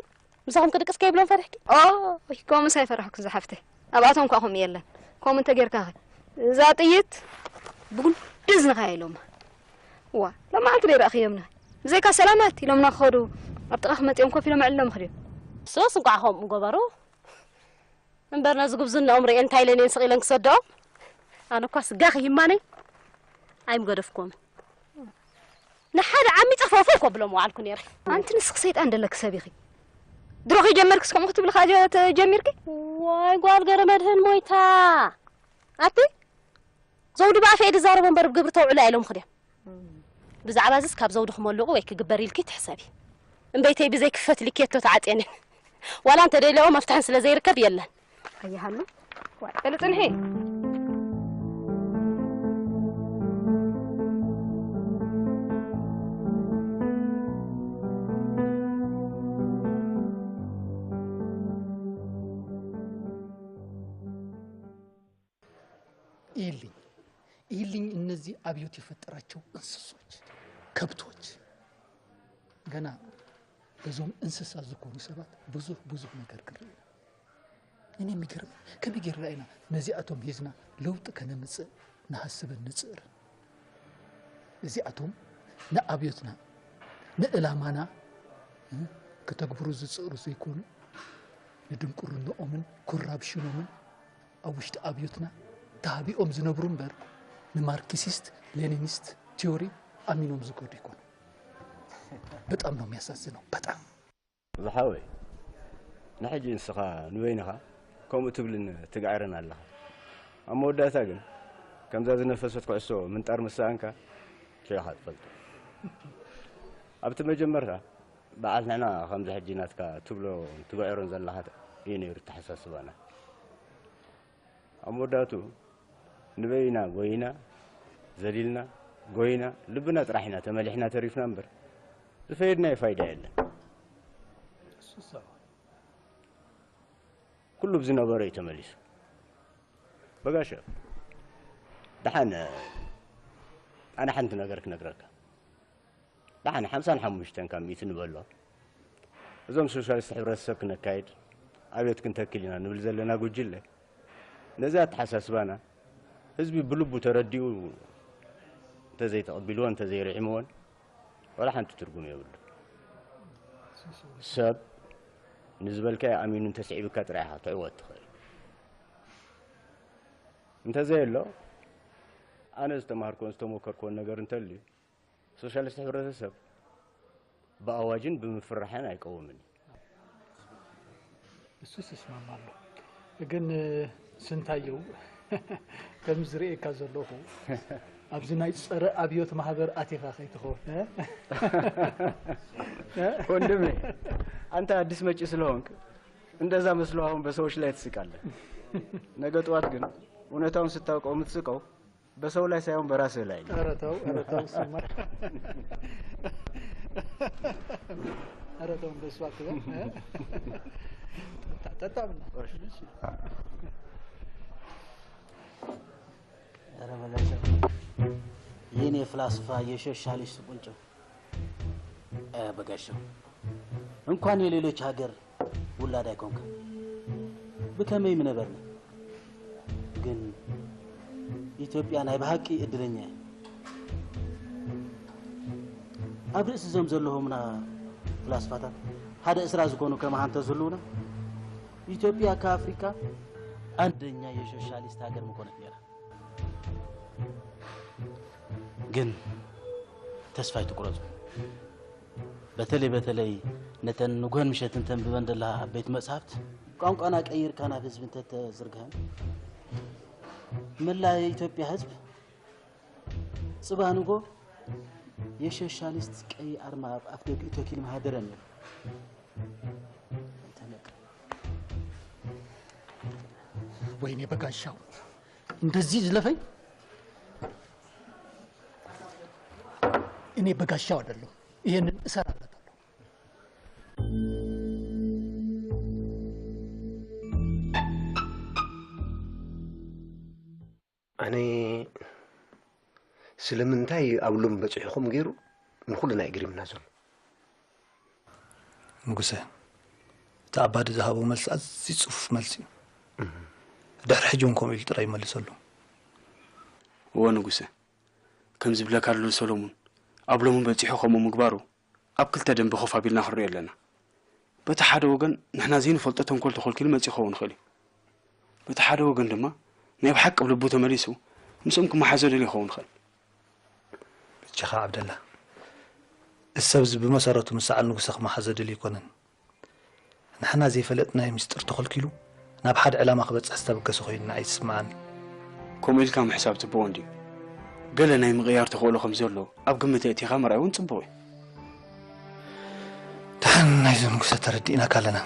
ምሳኹም ክድቅስ ከይብሎም ፈሪሕኪ? ኦይ ከምኡስ ኣይፈራሕኩ ዝሓፍተይ። ኣብኣቶም ከኣ ከምኡ የለን። ከምኡ እንተጌርካኸ እዛ ጥይት ብጉንዲ እዝንኻ ኢሎማ። ዋ ሎማዓንቲ ደይረእኽዮም ንኸ ብዘይካ ሰላማት ኢሎምና ክኸዱ ኣብ ጥቓ ክመጺኦም ኮፍ ኢሎም ኣዕሊሎም ይኸዱ እዮም። ንሶስ እንቋዕ ከምኡ ምገበሩ። እምበር ነዚ ጉብዝናኦም ርእየን እንታይ ኢለን እየን ስቕ ኢለን ክሰድኦም? ኣነ እኳ ስጋ ክይማነይ ኣይምገደፍኩዎምን። ንሓደ ዓሚፀ ፈውፈው ከብሎ ምዋዓልኩ ነይረ። ኣንቲ ንስኺ ሰይጣን ደለኪ ሰብ ኢኺ። ድሮ ከይጀመርክስ ከምኡ ክትብሊ ከኣ ጀ- ተ- ጀሚርኪ? ዋይ ጓል ገረ መድህን ሞይታ። ኣቲ ዘውዲ ብኣፈ እየ ዝዛረቦ እምበር ብግብሪ ተውዕሎ ኢሎም ክድዮም። ብዛዕባ እዚስ ካብ ዘውዲ ክመልቑ ወይ ክግበር ኢልኪ ትሕሰቢ። እምበይተይ ብዘይ ክፈት ልኬቶ ተዓፅየን እየን። ዋላ እንተደልያኦ መፍትሐን ስለ ዘይርከብ የለን። ኣይሃሉ ዋይ በሊ ፅንሒ። ይልኝ ይልኝ እነዚህ አብዮት የፈጠራቸው እንስሶች ከብቶች ገና በዞም እንስሳ ዝኾኑ ሰባት ብዙሕ ብዙሕ ነገር ክንርኢ ኢና። እኔ የሚገርም ከመይ ጌርና ኢና ነዚኣቶም ሂዝና ለውጢ ከነምፅእ ንሃስበን ንፅእር። እዚኣቶም ንኣብዮትና ንዕላማና እ፣ ከተግብሩ ዝፅእሩ ዘይኮኑ ንድንቁርንኦምን ኮራፕሽኖምን ኣብ ውሽጢ ኣብዮትና ተሃቢኦም ዝነብሩ እምበር ንማርክሲስት ሌኒኒስት ቲዮሪ ኣሚኖም ዝከዱ ይኮኑ። በጣም ነው የሚያሳዝነው። በጣም ዝሓወይ ንሕጂ ንስኻ ንበይንኻ ከምኡ ትብልን ትግዕርን ኣለኻ። ኣብ መወዳእታ ግን ከምዛ ዝነፈሰት ኩዕሶ ምንጣር ምስ ሰኣንካ ሽዑኻ ትፈልጦ። ኣብቲ መጀመርታ በዓል ንሕና ከምዚ ሕጂ ናትካ ትብሎ ትግዕሮን ዘለኻ እዩ ነይሩ ኣተሓሳስባና። ኣብ መወዳእትኡ ንበይና ጎይና ዘሊልና ጎይና ልብና ጥራሕ ኢና ተመሊሕና ተሪፍና እምበር ዝፈየድናዮ ፋይዳ የለን። ኩሉ ብዝነበሮ እዩ ተመሊሱ። በጋሻ ደሓን ኣነ ሓንቲ ነገር ክነግረካ። ደሓን ሓምሳን ሓሙሽተን ካብ ሚእቲ ንበሎ እዞም ሶሻሊስት ሕብረተሰብ ክነካይድ ኣብዮት ክንተክል ኢና ንብል ዘለና ጉጅለ፣ ነዚ ኣተሓሳስባና ህዝቢ ብልቡ ተረዲኡ እንተዘይተቐቢልዎን እንተዘይርዒምዎን ዋላ ሓንቲ ትርጉም የብሉ። ሰብ ንዝበልካዮ ኣሚኑ እንተስዒብካ ጥራይ ኢኻ ክትዕወት ትኽእል። እንተዘየሎ ኣነ ዝተማሃርኮን ዝተሞከርኮን ነገር እንተልዩ ሶሻሊስት ሕብረተሰብ ብኣዋጅን ብምፍርራሕን ኣይቀውምን እዩ። እሱስ እስማማለሁ። ግን ስንታየው ከም ዝርእየካ ዘለኹ ኣብዚ ናይ ጸረ ኣብዮት ማህበር ኣቲኻ ከይትኸውን እ? ወንድሜ አንተ አዲስ መጪ ስለሆንክ እንደዛ መስሎ አሁን በሰዎች ላይ ትስቃለህ። ነገ ጠዋት ግን እውነታውን ስታውቀው የምትስቀው በሰው ላይ ሳይሆን በራስህ ላይ ነው። ኧረ ተው፣ ኧረ ተው፣ እሱማ ኧረ ተው፣ እንደሱ አትበል። ጠጣ፣ ጠጣ ብና። ኧረ በጋሻው የኔ ፍላስፋ የሶሻሊስት ቁንጮ እ፣ በጋሻው እንኳን የሌሎች ሀገር ውላድ ኣይኮንካ ብከመይ ምነበርና ግን ኢትዮጵያ ናይ ብሓቂ እድለኛ እያ። ኣብ ርእሲ እዞም ዘለኹምና ፍላስፋታት ሓደ እስራ ዝኾኑ ከማኻ እንተዝህልዉና ኢትዮጵያ ካብ ኣፍሪካ አንደኛ የሶሻሊስት ሀገር ምኾነት ነይራ። ግን ተስፋ ኣይትቁረጹ። በተለይ በተለይ ነተን ንጉሆን ምሸትን ተንብበን ዘለኻ ቤት መጽሓፍት ቋንቋና ቀይርካ ናብ ህዝቢ እንተተዝርግሐን መላእ የኢትዮጵያ ህዝብ ጽባሕ ንጎ የሶሻሊስት ቀይ ኣርማ ኣብ ኣፍደግኡ ተኪሉ ምሃደረ ነይሩ። ኣይተነቅፍ። ወይኔ በጋሻው እንደዚህ ዝለፈኝ እኔ በጋሻው አይደለሁ ይሄንን እሰራለታለሁ። ኣነ ስለምንታይ ኣብ ሎም በጺሕኹም ገይሩ ንኹልና እዩ ግሪምና ዘሎ። ንጉሰ፣ እቲ ኣባዲ ዝሃቦ መልሲ ኣዝዩ ጽፉፍ መልሲ እዩ። ድሕሪ ሕጂ እውን ከምኡ ኢሉ ጥራይ ይመልሰሉ። እወ ንጉሰ፣ ከም ዝብለካ ኣሎ ሰሎሙን ኣብ ሎሚ በጺሑ ከምኡ ምግባሩ ኣብ ክልተ ደንበ ኮፍ ኣቢልና ክንሪኦ ኣለና። በቲ ሓደ ወገን ንሕና ዘይንፈልጦ ተንኮል ተኾልኪሉ መጺኡ ክኸውን ይኽእል እዩ። በቲ ሓደ ወገን ድማ ናይ ብሓቂ ኣብ ልቡ ተመሊሱ ምስኦም ክመሓዞ ደልዩ ክኸውን ይኽእል። በጃኻ ዓብደላ፣ እዚ ሰብ እዚ ብመሰረቱ ምስ ሰዓል ንጉሰ ክመሓዞ ደልዩ ኣይኮነን። ንሕና ዘይፈለጥናዮ ምስጢር ተኾልኪሉ ናብ ሓደ ዕላማ ክበጽሕ ዝተበገሰ ኮይኑ ንዓይ ይስምዓኒ። ከምኡ ኢልካ ምሕሳብ ጽቡቕ እንድዩ። ገለ ናይ ምቕያር ተኽእሎ ከም ዘሎ ኣብ ግምት ኣእቲኻ ምርኣይ እውን ጽቡቕ እዩ። ደሓን ናይዞም ንጉሰ ተረዲእናካ ኣለና።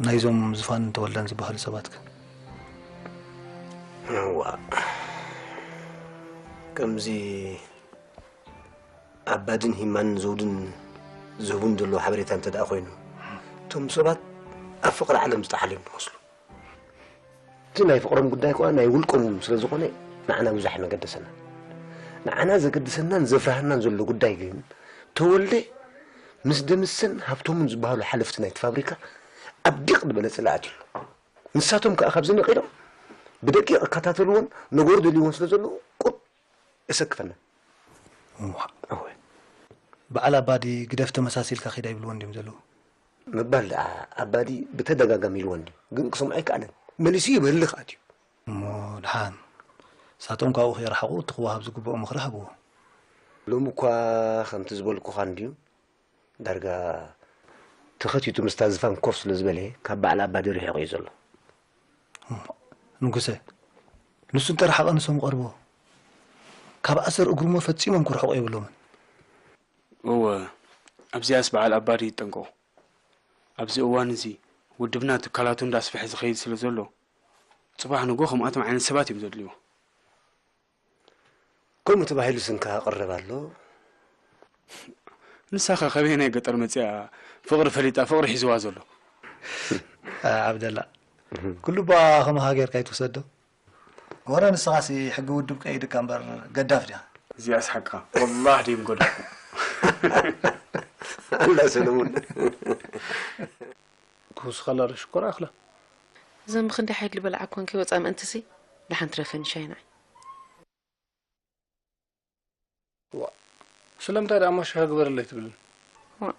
ናይዞም ዙፋንን ተወልደን ዝበሃሉ ሰባት ከ? እዋ ከምዚ ኣባድን ሂማንን ዘውድን ዝህቡን ዘለዉ ሓበሬታ እንተ ደኣ ኮይኑ እቶም ሰባት ኣብ ፍቕሪ ዓለም ዝጠሓሉ እዮም ዝመስሉ። እቲ ናይ ፍቕሮም ጉዳይ ከኣ ናይ ውልቆም ስለ ዝኾነ ንዓና ብዙሕ ኣይመገደሰና። ንዓና ዘገድሰናን ዘፍርሃናን ዘሎ ጉዳይ ግን ተወልደ ምስ ደምሰን ሃብቶምን ዝበሃሉ ሓለፍቲ ናይቲ ፋብሪካ ኣብ ዲቕ ዝበለ ጽልኢ ኣትዩ ኣሎ። ንሳቶም ከኣ ካብዚ ነቒሎም ብደቂቕ እከታተልዎን ነገሩ ደልይዎን ስለ ዘለዉ ቁጥ እሰክፈና። እዋ፣ በዓል ኣባዲ ግደፍ ተመሳሲልካ ኺድ ኣይብልዎን ድዮም ዘለዉ? ምባል ደኣ ኣባዲ ብተደጋጋሚ ኢልዎ እንድዩ፣ ግን ክሰምዖ ኣይከኣለን። መሊሱ ይበልኽ ኣትዩ። እሞ ደሓን ንሳቶም ካብኡ ከይረሓቑ እቲ ክወሃብ ዝግብኦ ምኽሪ ሃብዎ። ሎሚ እኳ ከምቲ ዝበልኩኻ እንድዩ፣ ዳርጋ ተኸቲቱ ምስታ ዝፋን ኮፍ ስለ ዝበለ ካብ በዓል ኣባዲ ርሒቑ እዩ ዘሎ። ንጉሰ፣ ንሱ እንተረሓቐ ንሶም ይቐርብዎ። ካብ ኣሰር እግሩሞ ፈጺሞም ክርሕቑ የብሎምን። እወ፣ ኣብዚኣስ በዓል ኣባዲ ይጠንቀቑ። ኣብዚ እዋን እዚ ውድብና ትካላቱ እንዳስፍሐ ዝኸይድ ስለ ዘሎ፣ ጽባሕ ንግሆ ከምኣቶም ዓይነት ሰባት እዮም ዘድልይዎ። ከምኡ ተባሂሉ ስንካ ቅረብ ኣሎ። ንሳኸ ከበየናይ ገጠር መጺኣ ፍቕሪ ፈሊጣ ፍቕሪ ሒዝዋ ዘሎ? ዓብደላ፣ ኩሉ እባ ከማኻ ጌርካ ኣይትውሰዶ። ወረ ንስኻሲ ሕጊ ውድብ ቀይድካ እምበር ገዳፍ ዲኻ? እዚኣስ ሓቅኻ ወላህ ድዮም ጎደፍኩ። ኣላ ሰለሙን ክውስኸላ ዶ ሽኮር ኣኽላ? እዞም ብኽንደይ ሓይሊ በልዓ ኮን ከይወፃ ምእንትሲ ደሓን ትረፈኒ ሻይ ንዓይ። ዋ፣ ስለምንታይ ደኣ እሞ ሻሂ ግበረለይ ትብልን? ዋ፣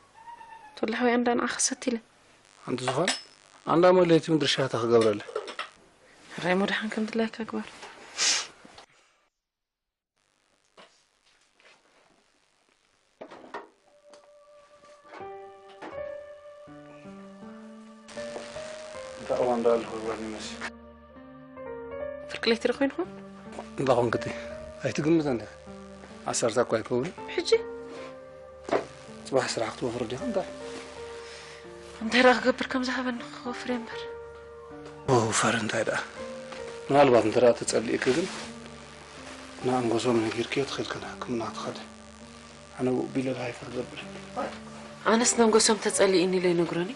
ቶላ ሓወይ ኣንዳ ንዓ ክሰቲ ኢለ። ኣንቲ ዝኾን ኣንዳ እሞ ለይቲ ምድሪ ሻሂ ክገብረለይ። ሕራይ እሞ ደሓን ከም ድላይካ ግበር። እንታይ እዋን ደኣ ኣለኹ ይብለኒ መሲ። ፍርቂ ለይቲ ዶ ኮይንኹም? እንዳ ኾንክቲ ኣይትግምተን ዲኻ? ዓሰርተ እኳ ኣይከውንን። ሕጂ? ጽባሕ ስራሕ ክትወፍሪ ዲኻ እንታይ? እንታይ ደኣ ክገብር ከም ዝሃበኒ ክወፍር እየ እምበር። ወውፈር እንታይ ደኣ? ምናልባት እንተ ደኣ ተጸሊእኪ ግን ንኣንጎሶም ነጊርክዮ ትኸይድ ከን ሕክምና ትኸዲ። ኣነ ብኡ ቢለ ድሃይ ክገብር። ኣነስ ነንጎሶም ተጸሊእኒ ኢለ ይነግሮኒ።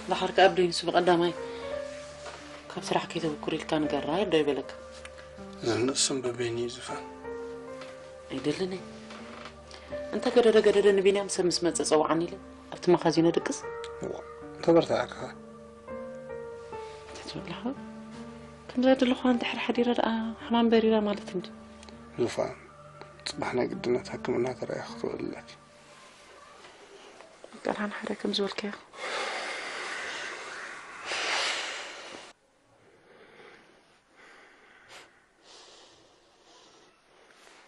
ደሓር ከኣ ብደይንሱ ብቐዳማይ ካብ ስራሕ ከይተብኩር ኢልካ ንገራ ዶ ይበለካ? ዝንእስም በበይኑ እዩ ዝፋን። ኣይደልን እየ። እንተ ገደደ ገደደ ንቢንያም ሰብ ምስ መጸ ጸውዓኒ ኢለ ኣብቲ መኻዚኖ ድቅስ። እዋ፣ ተበርታዕካ። እንተ ትብላኻ፣ ከምዛ ዘለኹዋ እንድሕር ሓዲረ ደኣ ሕማም በሪራ ማለት እንዲ። ዙፋን፣ ጽባሕ ናይ ግድነት ሕክምና ተራእያ ክትውዕል ኣለኪ። በቃ፣ ንሓደ ከም ዝበልካዮ።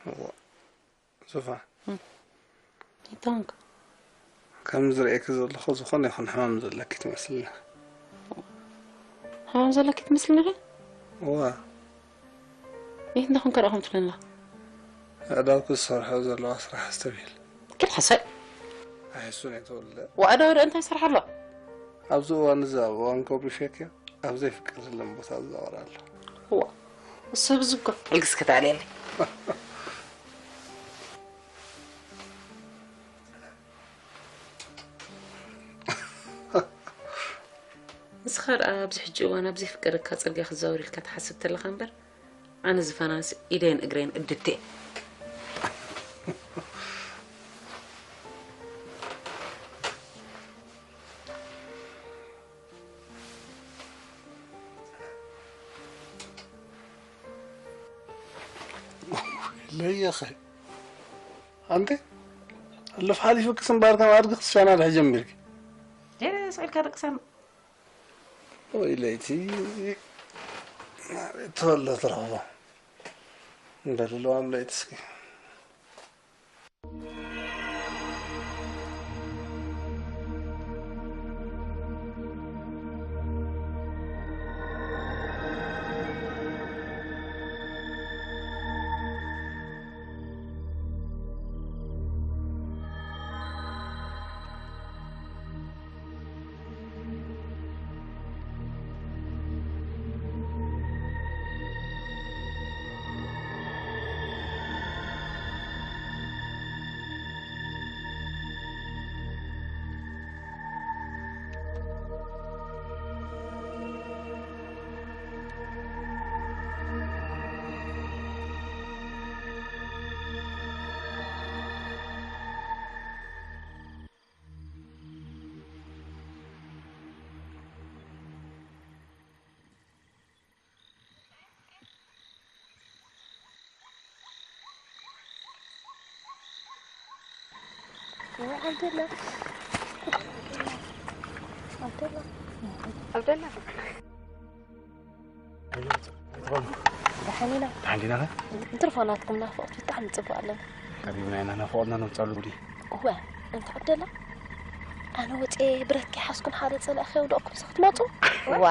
እዋ፣ ዙፋን። እም። ይታወቅ። ከም ዝርእየኪ ዘለኹ ዝኾነ ይኹን ሕማም ዘለኪ ትመስልኒ። ሕማም ዘለኪ ትመስልኒ ኸ? እዋ። ይህ እንዳ ኾንካ ደኣ ከምኡ ትብለኒ ኣለኻ? ኣእዳውኪ ዝሰርሖ ዘለዋ ስራሕ ኣስተብሂል። ግን ሓሳይ። ኣይሱን እየ ተወልደ። ወኣዳ ወደ እንታይ ይሰርሕ ኣሎ? ኣብዚ እዋን እዚ ኣብ እዋን ከብሪ ፌክ እያ። ኣብ ዘይፍቅር ዘለን ቦታ ዝዛወር ኣሎ። እዋ። እሱ ብዝጎ ርግስ ከተኣልየለይ። ንስኻ ደኣ ኣብዚ ሕጂ እዋን ኣብ ዘይፍቀደካ ጽርግያ ክትዛወር ኢልካ ትሓስብ ተለኻ እምበር፣ ኣነ ዝፋናንስ ኢደይን እግረይን እድብቲ እየ። ለየኸ ኣንተ፣ እልፍ ሓሊፉ ክስምባር ከም ኣድጊ ክትሻና ድሕ ጀሚርኪ። ጀለ ስቕ ኢልካ ደቅሳን። ወይ ለይቲ፣ ናበይ ተወለ ትረኽቦ? እንደልለዋም ለይቲ እስኪ። ዓብደላ፣ ዓብደላ፣ ዓብደላ። ደሓን ኢና። ደሓን ዲና ኸ? እንትርፎ ናትኩም ናፍቖት ብጣዕሚ ጽቡቕ ኣለና። ቀሪብና ኢና፣ ናፍቖትና ነውጻሉ ጉዲ። እወ፣ እንተ ዓብደላ፣ ኣነ ወጽየ ብረት ከይሓዝኩ ንሓደ ጸላኢ ከየውደቕኩም ሲ ክትመጹ? ዋ።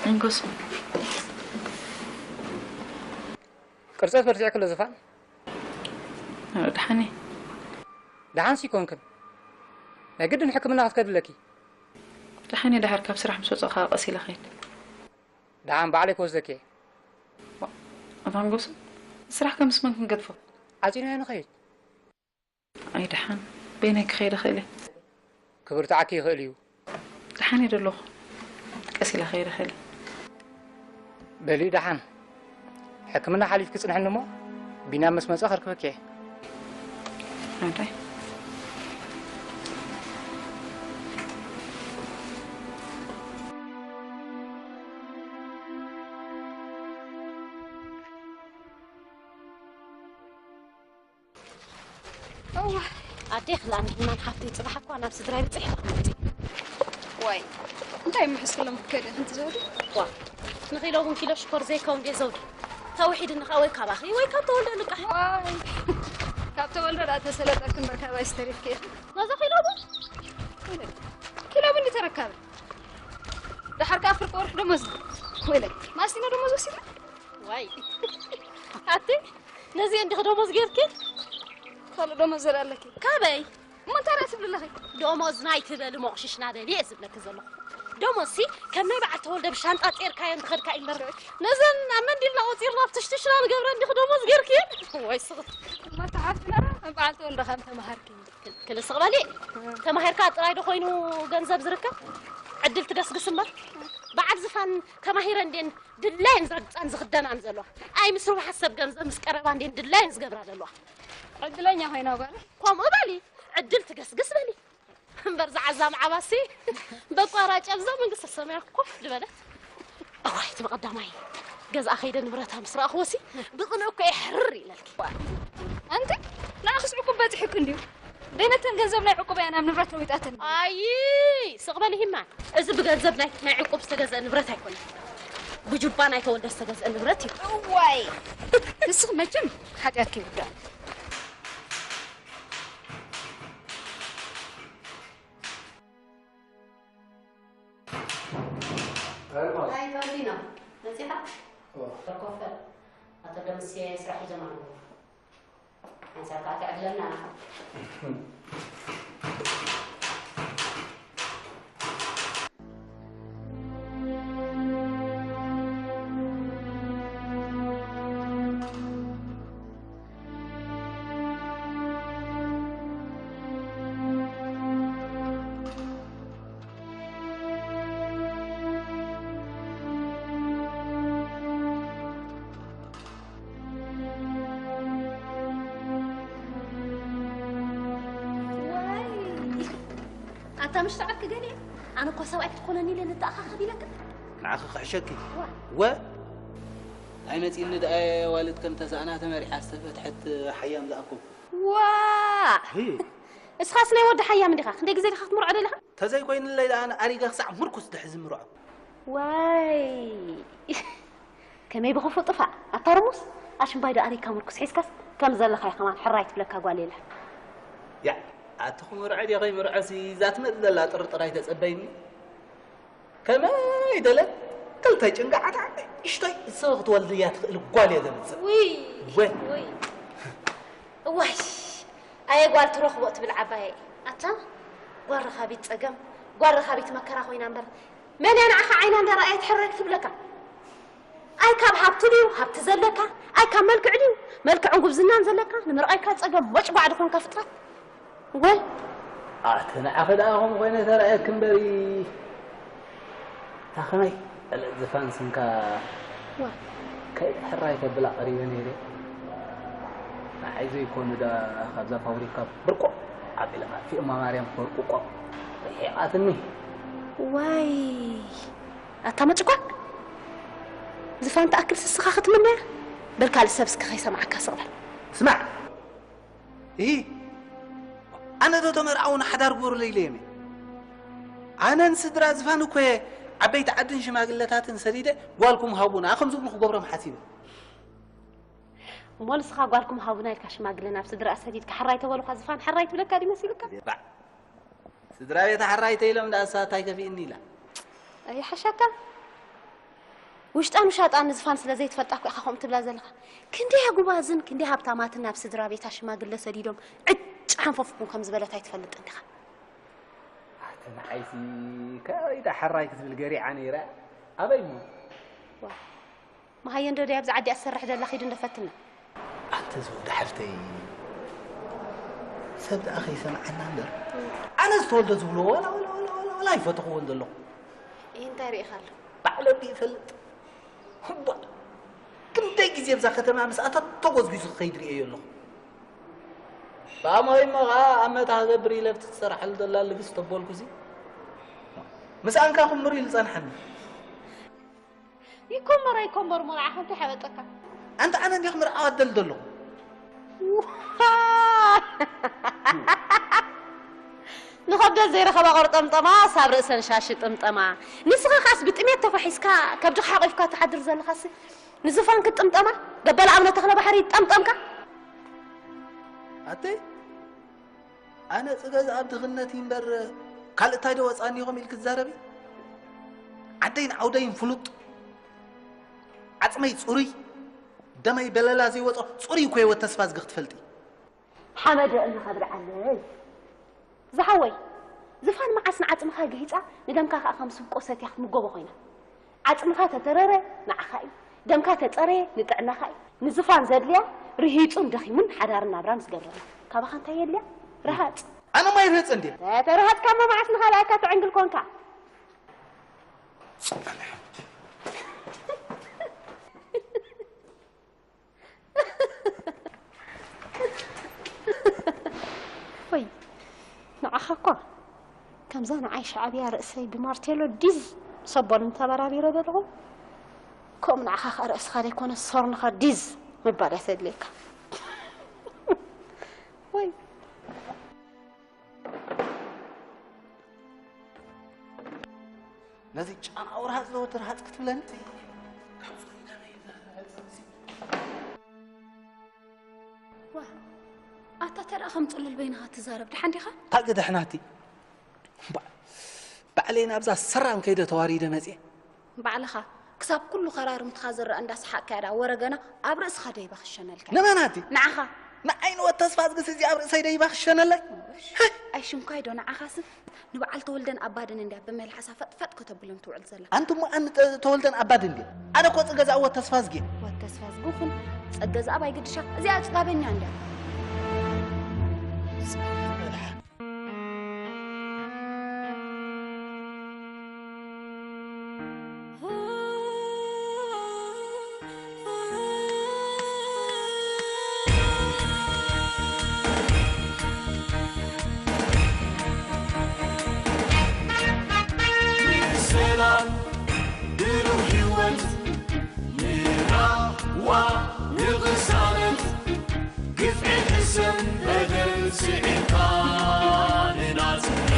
እንጎስ ቅርጸት በርቲዕኪ ኣሎ ዝፋን። ደሓን እየ። ደሓንሲ ኣይኮንክን። ናይ ግድን ሕክምና ክትከዲ ኣለኪ። ደሓን እየ፣ ደሓር ካብ ስራሕ ምስ ወጻእካ ቀስ ኢለ ኸይድ። ደሓን ባዕለይ ክወስደኪ እየ። ኣታ ንጎስ፣ ስራሕ ከም ምስ መን ክንገድፎ? ዓጺናዮ ንኸይድ። ኣይ ደሓን፣ በይነይ ክኸይድ እኽእል እየ። ክብርትዓኪ ይኽእል እዩ። ደሓን እየ ደለኹ። ቀስ ኢለ ክኸይድ እኽእል እየ። በሊ ደሓን። ሕክምና ሓሊፍኪ ጽንሕኒ እሞ፣ ቢንያም ምስ መጸ ከርክበኪ እየ። ኣዳይ። እዋ፣ ኣዴ ክላኒ ማን ሓፍተይ፣ ጽባሕ እኳ ናብ ስድራይ ብጽሕ ኢለ ክመጽእ። ዋይ፣ እንታይ ምሕስ ክሎም ክከደ እንት ዘውዲ? ዋ፣ ንኺሎ እውን ኪሎ ሽኮር ዘይከውን ድየ ዘውዲ? ተውሒድኒ ኸኣ ወይ ካባኺ ወይ ካብ ተወልደ ልቃሕ። ዋይ፣ ካብ ተወልደ ደኣ ተሰለጠክ እምበር ካባይ ዝተሪፍክ ኢኺ። ነዛ ኪሎ ቡን? ኪሎ ቡን ተረካበ። ደሓር ከኣ ፍርቂ ወርሒ ደሞዝ። ወይለይ፣ ማስቲና ደሞዝ ወሲድና? ዋይ። ኣቲ፣ ነዚ እንዲኺ ደሞዝ ጌርኪ? ካልእ ደሞዝ ዘላ ኣለኪ? ካበይ? እሞ እንታይ ደኣ ትብሊ ኣለኺ? ደሞዝ ናይ ትበሊ ሞቕሽሽና በሊ እየ ዝብለኪ ዘለኹ። ደሞዝሲ ከም ናይ በዓል ተወልደ ብሻንጣ ጼርካዮ እንተኸድካ እዩ እምበር፣ ነዘን ኣብ መንዲልና ቆጺርና ኣብ ትሽትሽና ንገብረን እንዲኺ ደሞዝ ጌርኪ? ወይ ስኽት። እሞ ተሓፍትና በዓል ተወልደ ከም ተማሃርኪ። ክል-፣ ክል ስቕ በሊ። ተማሂርካ ጥራይ ዶ ኮይኑ ገንዘብ ዝርከብ? ዕድል ትገስግስ እምበር። በዓል ዝፋን ተማሂረ እንዴን ድላየን ዝረግጻን ዝኽደናን ዘለዋ። ኣይ ምስ ርቡሓት ሰብ ገንዘብ ምስ ቀረባ እንዴን ድላየን ዝገብራ ዘለዋ። ዕድለኛ ኮይና ጓል። ከምኡ በሊ፣ ዕድል ትገስግስ በሊ። እምበር ዝዓዛም ዓባሲ በቋራጭ ኣብዛ መንግስተ ሰማያት ኮፍ ዝበለት። እዋይ፣ እቲ ብቐዳማይ ገዝኣ ከይደ ንብረታ ምስ ረኣኽዎሲ ብቕንኡ እኮ እየ ሕርር ኢለልኪ። ኣንቲ፣ ንዓኽስ ዕቁብ በጺሑኪ እንድዩ። ደይነተን ገንዘብ ናይ ዕቁብ እያ ናብ ንብረት ለዊጣተን። ኣይ፣ ስቕ በሊ ሂማ። እዚ ብገንዘብ ናይ፣ ናይ ዕቁብ ዝተገዝአ ንብረት ኣይኮነን። ብጁባ ናይ ተወልደ ዝተገዝአ ንብረት እዩ። እዋይ፣ ንስኺ መቸም ሓጢኣትኪ ይውዳእ። ኣይ፣ ተወዲኖ፣ መጺኻ? እወ። ኮፍ በል። ኣቶ ደምሴ ስራሕ ይጀምር ኣለዉ። ሓንሳብ ከኣ ትዕድለና። ዋይ! ኣታ ምሽ ተዓክ ገለ፣ ኣነ እኮ ሰብኣይ ክትኮነኒ ኢለ ንተኣኻኸብ ኢለካ። ንዓኺ ክሕሸኪ። ዋ። ወ-፣ ኣይመጺእኒ ደኣ ዋልድ ከም ተሳእና ተመሪሓ ዝተፈትሐት ሓያም ዝኣኩም። ዋ! ህይ። እስኻስ ናይ ወዲ ሓያም እንዲኻ? ክንደይ ግዜ ዲኻ ክትምርዖ ደለኻ? ተዘይኮይኑለይ ደኣ ኣነ ኣሪገ ክሳዕ ምርኩስ ድሕዚ ምርዖ። ዋይ! ከመይ ብኽፉእ ጥፋእ። ኣታ ርሙስ፣ ኣሽምባይ ዶ ኣሪግካ ምርኩስ ሒዝካስ ከም ዘለኻዮ ከማን ሕራይ ትብለካ ጓል የላን። ያዕ፣ ኣቲ ክምርዖ ድየ ከይምርዖሲ እዛ ትመጽእ ዘላ ጥርጥር ኣይተጸበይኒ። ከመይ ደለ ክልተ ጭንጋዓት ንእሽቶይ ስቕ ክትወልድ እያ ትኽእል ጓል እየ ዘምጽእ። ውይ፣ ወይ። ውይ። እዋይ፣ ኣየ ጓል ትረኽቦ ትብል ዓባየይ። ኣታ ጓል ረኻቢት ጸገም፣ ጓል ረኻቢት መከራ ኮይና እምበር፣ መን እያ ንዓኻ ዓይና እንዳረኣየት ሕራይ ክትብለካ? ኣይ ካብ ሃብቲ ድዩ ሃብቲ ዘለካ? ኣይ ካብ መልክዕ ድዩ መልክዕን ጉብዝናን ዘለካ? ንምርኣይካ ጸገም ሞጭጓዕ ዝኾንካ ፍጥረት። ወ-፣ ኣቲ ንዓኺ ደኣ ከምኡ ኮይነ ተራእየኪ እምበሪ። እታ ከመይ? ዝፋን ስንካ ዋ። ከይደ ሕራይ ከብላ ቀሪበ ነይረ። ንዓይ ዘይኮኑ ደኣ ካብዛ ፋብሪካ ብርቆ ኣቢለ ኣጥፊኦማ ማርያም በርቁቆ ርሒቓትኒ። ዋይ፣ ኣታ መጭጓ። ዝፋን ትኣክል ስስኻ ክትምነያ? በል ካልእ ሰብ እስከ ከይሰምዓካ ስቕ በል። ስማዕ። እሂ፣ ኣነ ዶ ተመርዓውን ሓዳር ግበሩለይ ኢለ እየ። ኣነን ስድራ ዝፋን እኮ እየ ዓበይቲ ዓድን ሽማግለታትን ሰዲደ ጓልኩም ሃቡና ከም ዝብሉ ክገብሮም ሓሲበ። እሞ ንስኻ ጓልኩም ሃቡና ኢልካ ሽማግለ ናብ ስድራ ሰዲድካ ሕራይ ተበሉኻ ዝፋን ሕራይ ትብለካ ድዩ መሲሉካ? ባዕ። ስድራ ቤት ሕራይ ተኢሎም ደኣ እሳ እንታይ ከፊእኒ ኢላ? ኣይሓሻካ? ውሽጣን ውሻጣን ንዝፋን ስለ ዘይትፈልጣ እኮ ኢኻ ከምኡ ትብላ ዘለኻ። ክንደይ ኣጉባዝን ክንደይ ሃብታማትን ናብ ስድራ ቤታ ሽማግለ ሰዲዶም ዕጭ ሓንፈፍኩም ከም ዝበለት ኣይትፈልጥን ዲኻ? ኣቲ ንዓይሲ ካበይ ደኣ ሕራይ ክትብል ገሪዓ ነይራ። ኣበይ እሞ? ዋ፣ መሃየን ዶ ድያ ኣብዛ ዓዲ እያ ትሰርሕ ደላ? ኺዱ እንዶ ፈትና። ኣንተ ዝወዲ ሓፍተይ፣ ሰብ ደኣ ከይሰምዓና እምበር፣ ኣነ ዝተወልደ ዝብሎ ዋላ፣ ዋላ፣ ዋላ፣ ዋላ፣ ዋላ ኣይፈተኽዎን ዘለኹ። ይህ እንታይ ርኢኻ ኣሎ? ባዕለይ ይፈልጥ። እባ፣ ክንደይ ግዜ ኣብዛ ከተማ ምስ ኣታ ተጎዝጒዙ ክኸይድ ርእየዮ ኣለኹ። ብኣሞይ እሞ ኸዓ ኣብ መታ ክገብር ኢለ ኣብቲ ትሰርሓሉ ዘላ ልግስ ተበልኩሲ፣ ምስኣንካ ክምር ኢሉ ጸንሓኒ። ይኮመር ኣይኮመር መርዓ ከምቲ ሓበጠካ። ኣንተ ኣነ እንዲኹም ርዓዋ ደልደሎ። ንኸብደት ዘይረኸባ ቆርጠምጠማ ሳብ ርእሰን ሻሽ ጥምጠማ። ንስኻ ኻስ ብጥሜት ተፋሒስካ ከብድኻ ሓቂፍካ ትሓድር ዘለኻሲ ንዝፋን ክትጥምጠማ? ገበል ኣቡነ ተኽለ ባሕሪ ይጠምጠምካ። ኣተይ ኣነ ጽገዝ ኣብ ድኽነት እምበር ካልእ እንታይ ዶ ወጻኒ ኢኹም ኢልክ ትዛረቢ? ዓደይን ዓውደይን ፍሉጥ፣ ዓጽመይ ጽሩይ፣ ደመይ በለላ ዘይወጾ ጽሩይ እኮ ህይወት ተስፋ ዝግኽ ትፈልጢ። ሓመድ እልኻ ብልዓለይ። ዝሓወይ፣ ዝፋን መዓስ ንዓጽምኻ ገሂጻ ንደምካ ከኣ ከም ስብቆ ሰትያ ክትምገቦ ኮይና። ዓጽምኻ ተተረረ ንዓኻ እዩ። ደምካ ተጸረየ ንጥዕናኻ እዩ። ንዝፋን ዘድልያ ርሂጹን ደኺሙን ሓዳርን ናብራን ዝገብረላ። ካባኻ እንታይ የድልያ? ረሃጽ። ኣነ ማይ ርህጽ እንዴ? ተረሃጽካማ መዓስ ንኻልኣካ ትዕንግል ኮንካ? ወይ ንዓኻ እኳ ከምዛ ንዓይ ሻዕብያ ርእሰይ ብማርቴሎ ዲዝ ሰቦን እንተበራቢረ ዘለኹ፣ ከምኡ ንዓኻ ኸኣ ርእስኻ ዘይኮነ ሶርንኻ ዲዝ ምባል እያ ተድልየካ። ወይ ነዚ ጨናዊ ርሃጽ ዘወትር ሃጽ ክትብለኒ? ዋ፣ ኣታ ተደኣ ከም ጽሉል በይንኻ ትዛረብ ደሓን ዲኻ? ታቂ ደሕናቲ። ባ-፣ ባዕለይ ናብዛ ሰራም ከይደ ተዋሪደ መጽየ። ባዕልኻ ክሳብ ኩሉ ከራርምትኻ ዝረኣ እንዳሰሓቕካ እያ ደኣ ወረ ገና ኣብ ርእስኻ ደይባ ክሸነልካ። ንመን ኣቲ? ንዓኻ። ንዓይ ንወድ ተስፋ ዝግስ እዚ ኣብ ርእሰይ ደይባ ክሸነለይ? ኣይ ሽምኳይ ዶ ንዓኻስ ንበዓል ተወልደን ኣባድን እንድያ ብመልሓሳ ፈጥፈጥ ከተብሎም ትውዕል ዘላ። ኣንቱሞ ኣን ተ-፣ ተወልደን ኣባድን ድየ? ኣነ እኮ ጽገ ዝኣወት ተስፋ ዝጌ። ወድ ተስፋ ዝጉ ኹን ጸገ ዝኣብ ኣይግድሻ። እዚኣ ጽጋበኛ እንድያ። ሰላም ብሩህ ህይወት ንራዋ ንቕሳነት ግፍዒ ሕሰም በደል ስዒርካ ንናጽነት።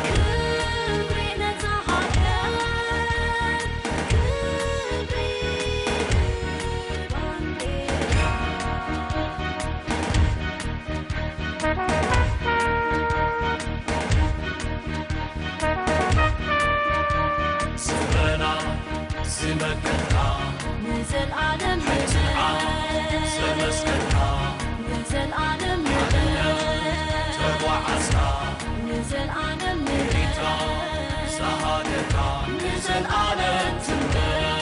ክብሪ ነዛ ሃገር፣ ክብሪ ባንዴራ። ስረና ዝመከትካ ንዘልኣለም ሕትዓ ዘመስከትካ ንዘልኣለም ተጓዓዝካ ንዘልኣለም ሪታ ዝሃገርካ ንዘልኣለም ትንበር።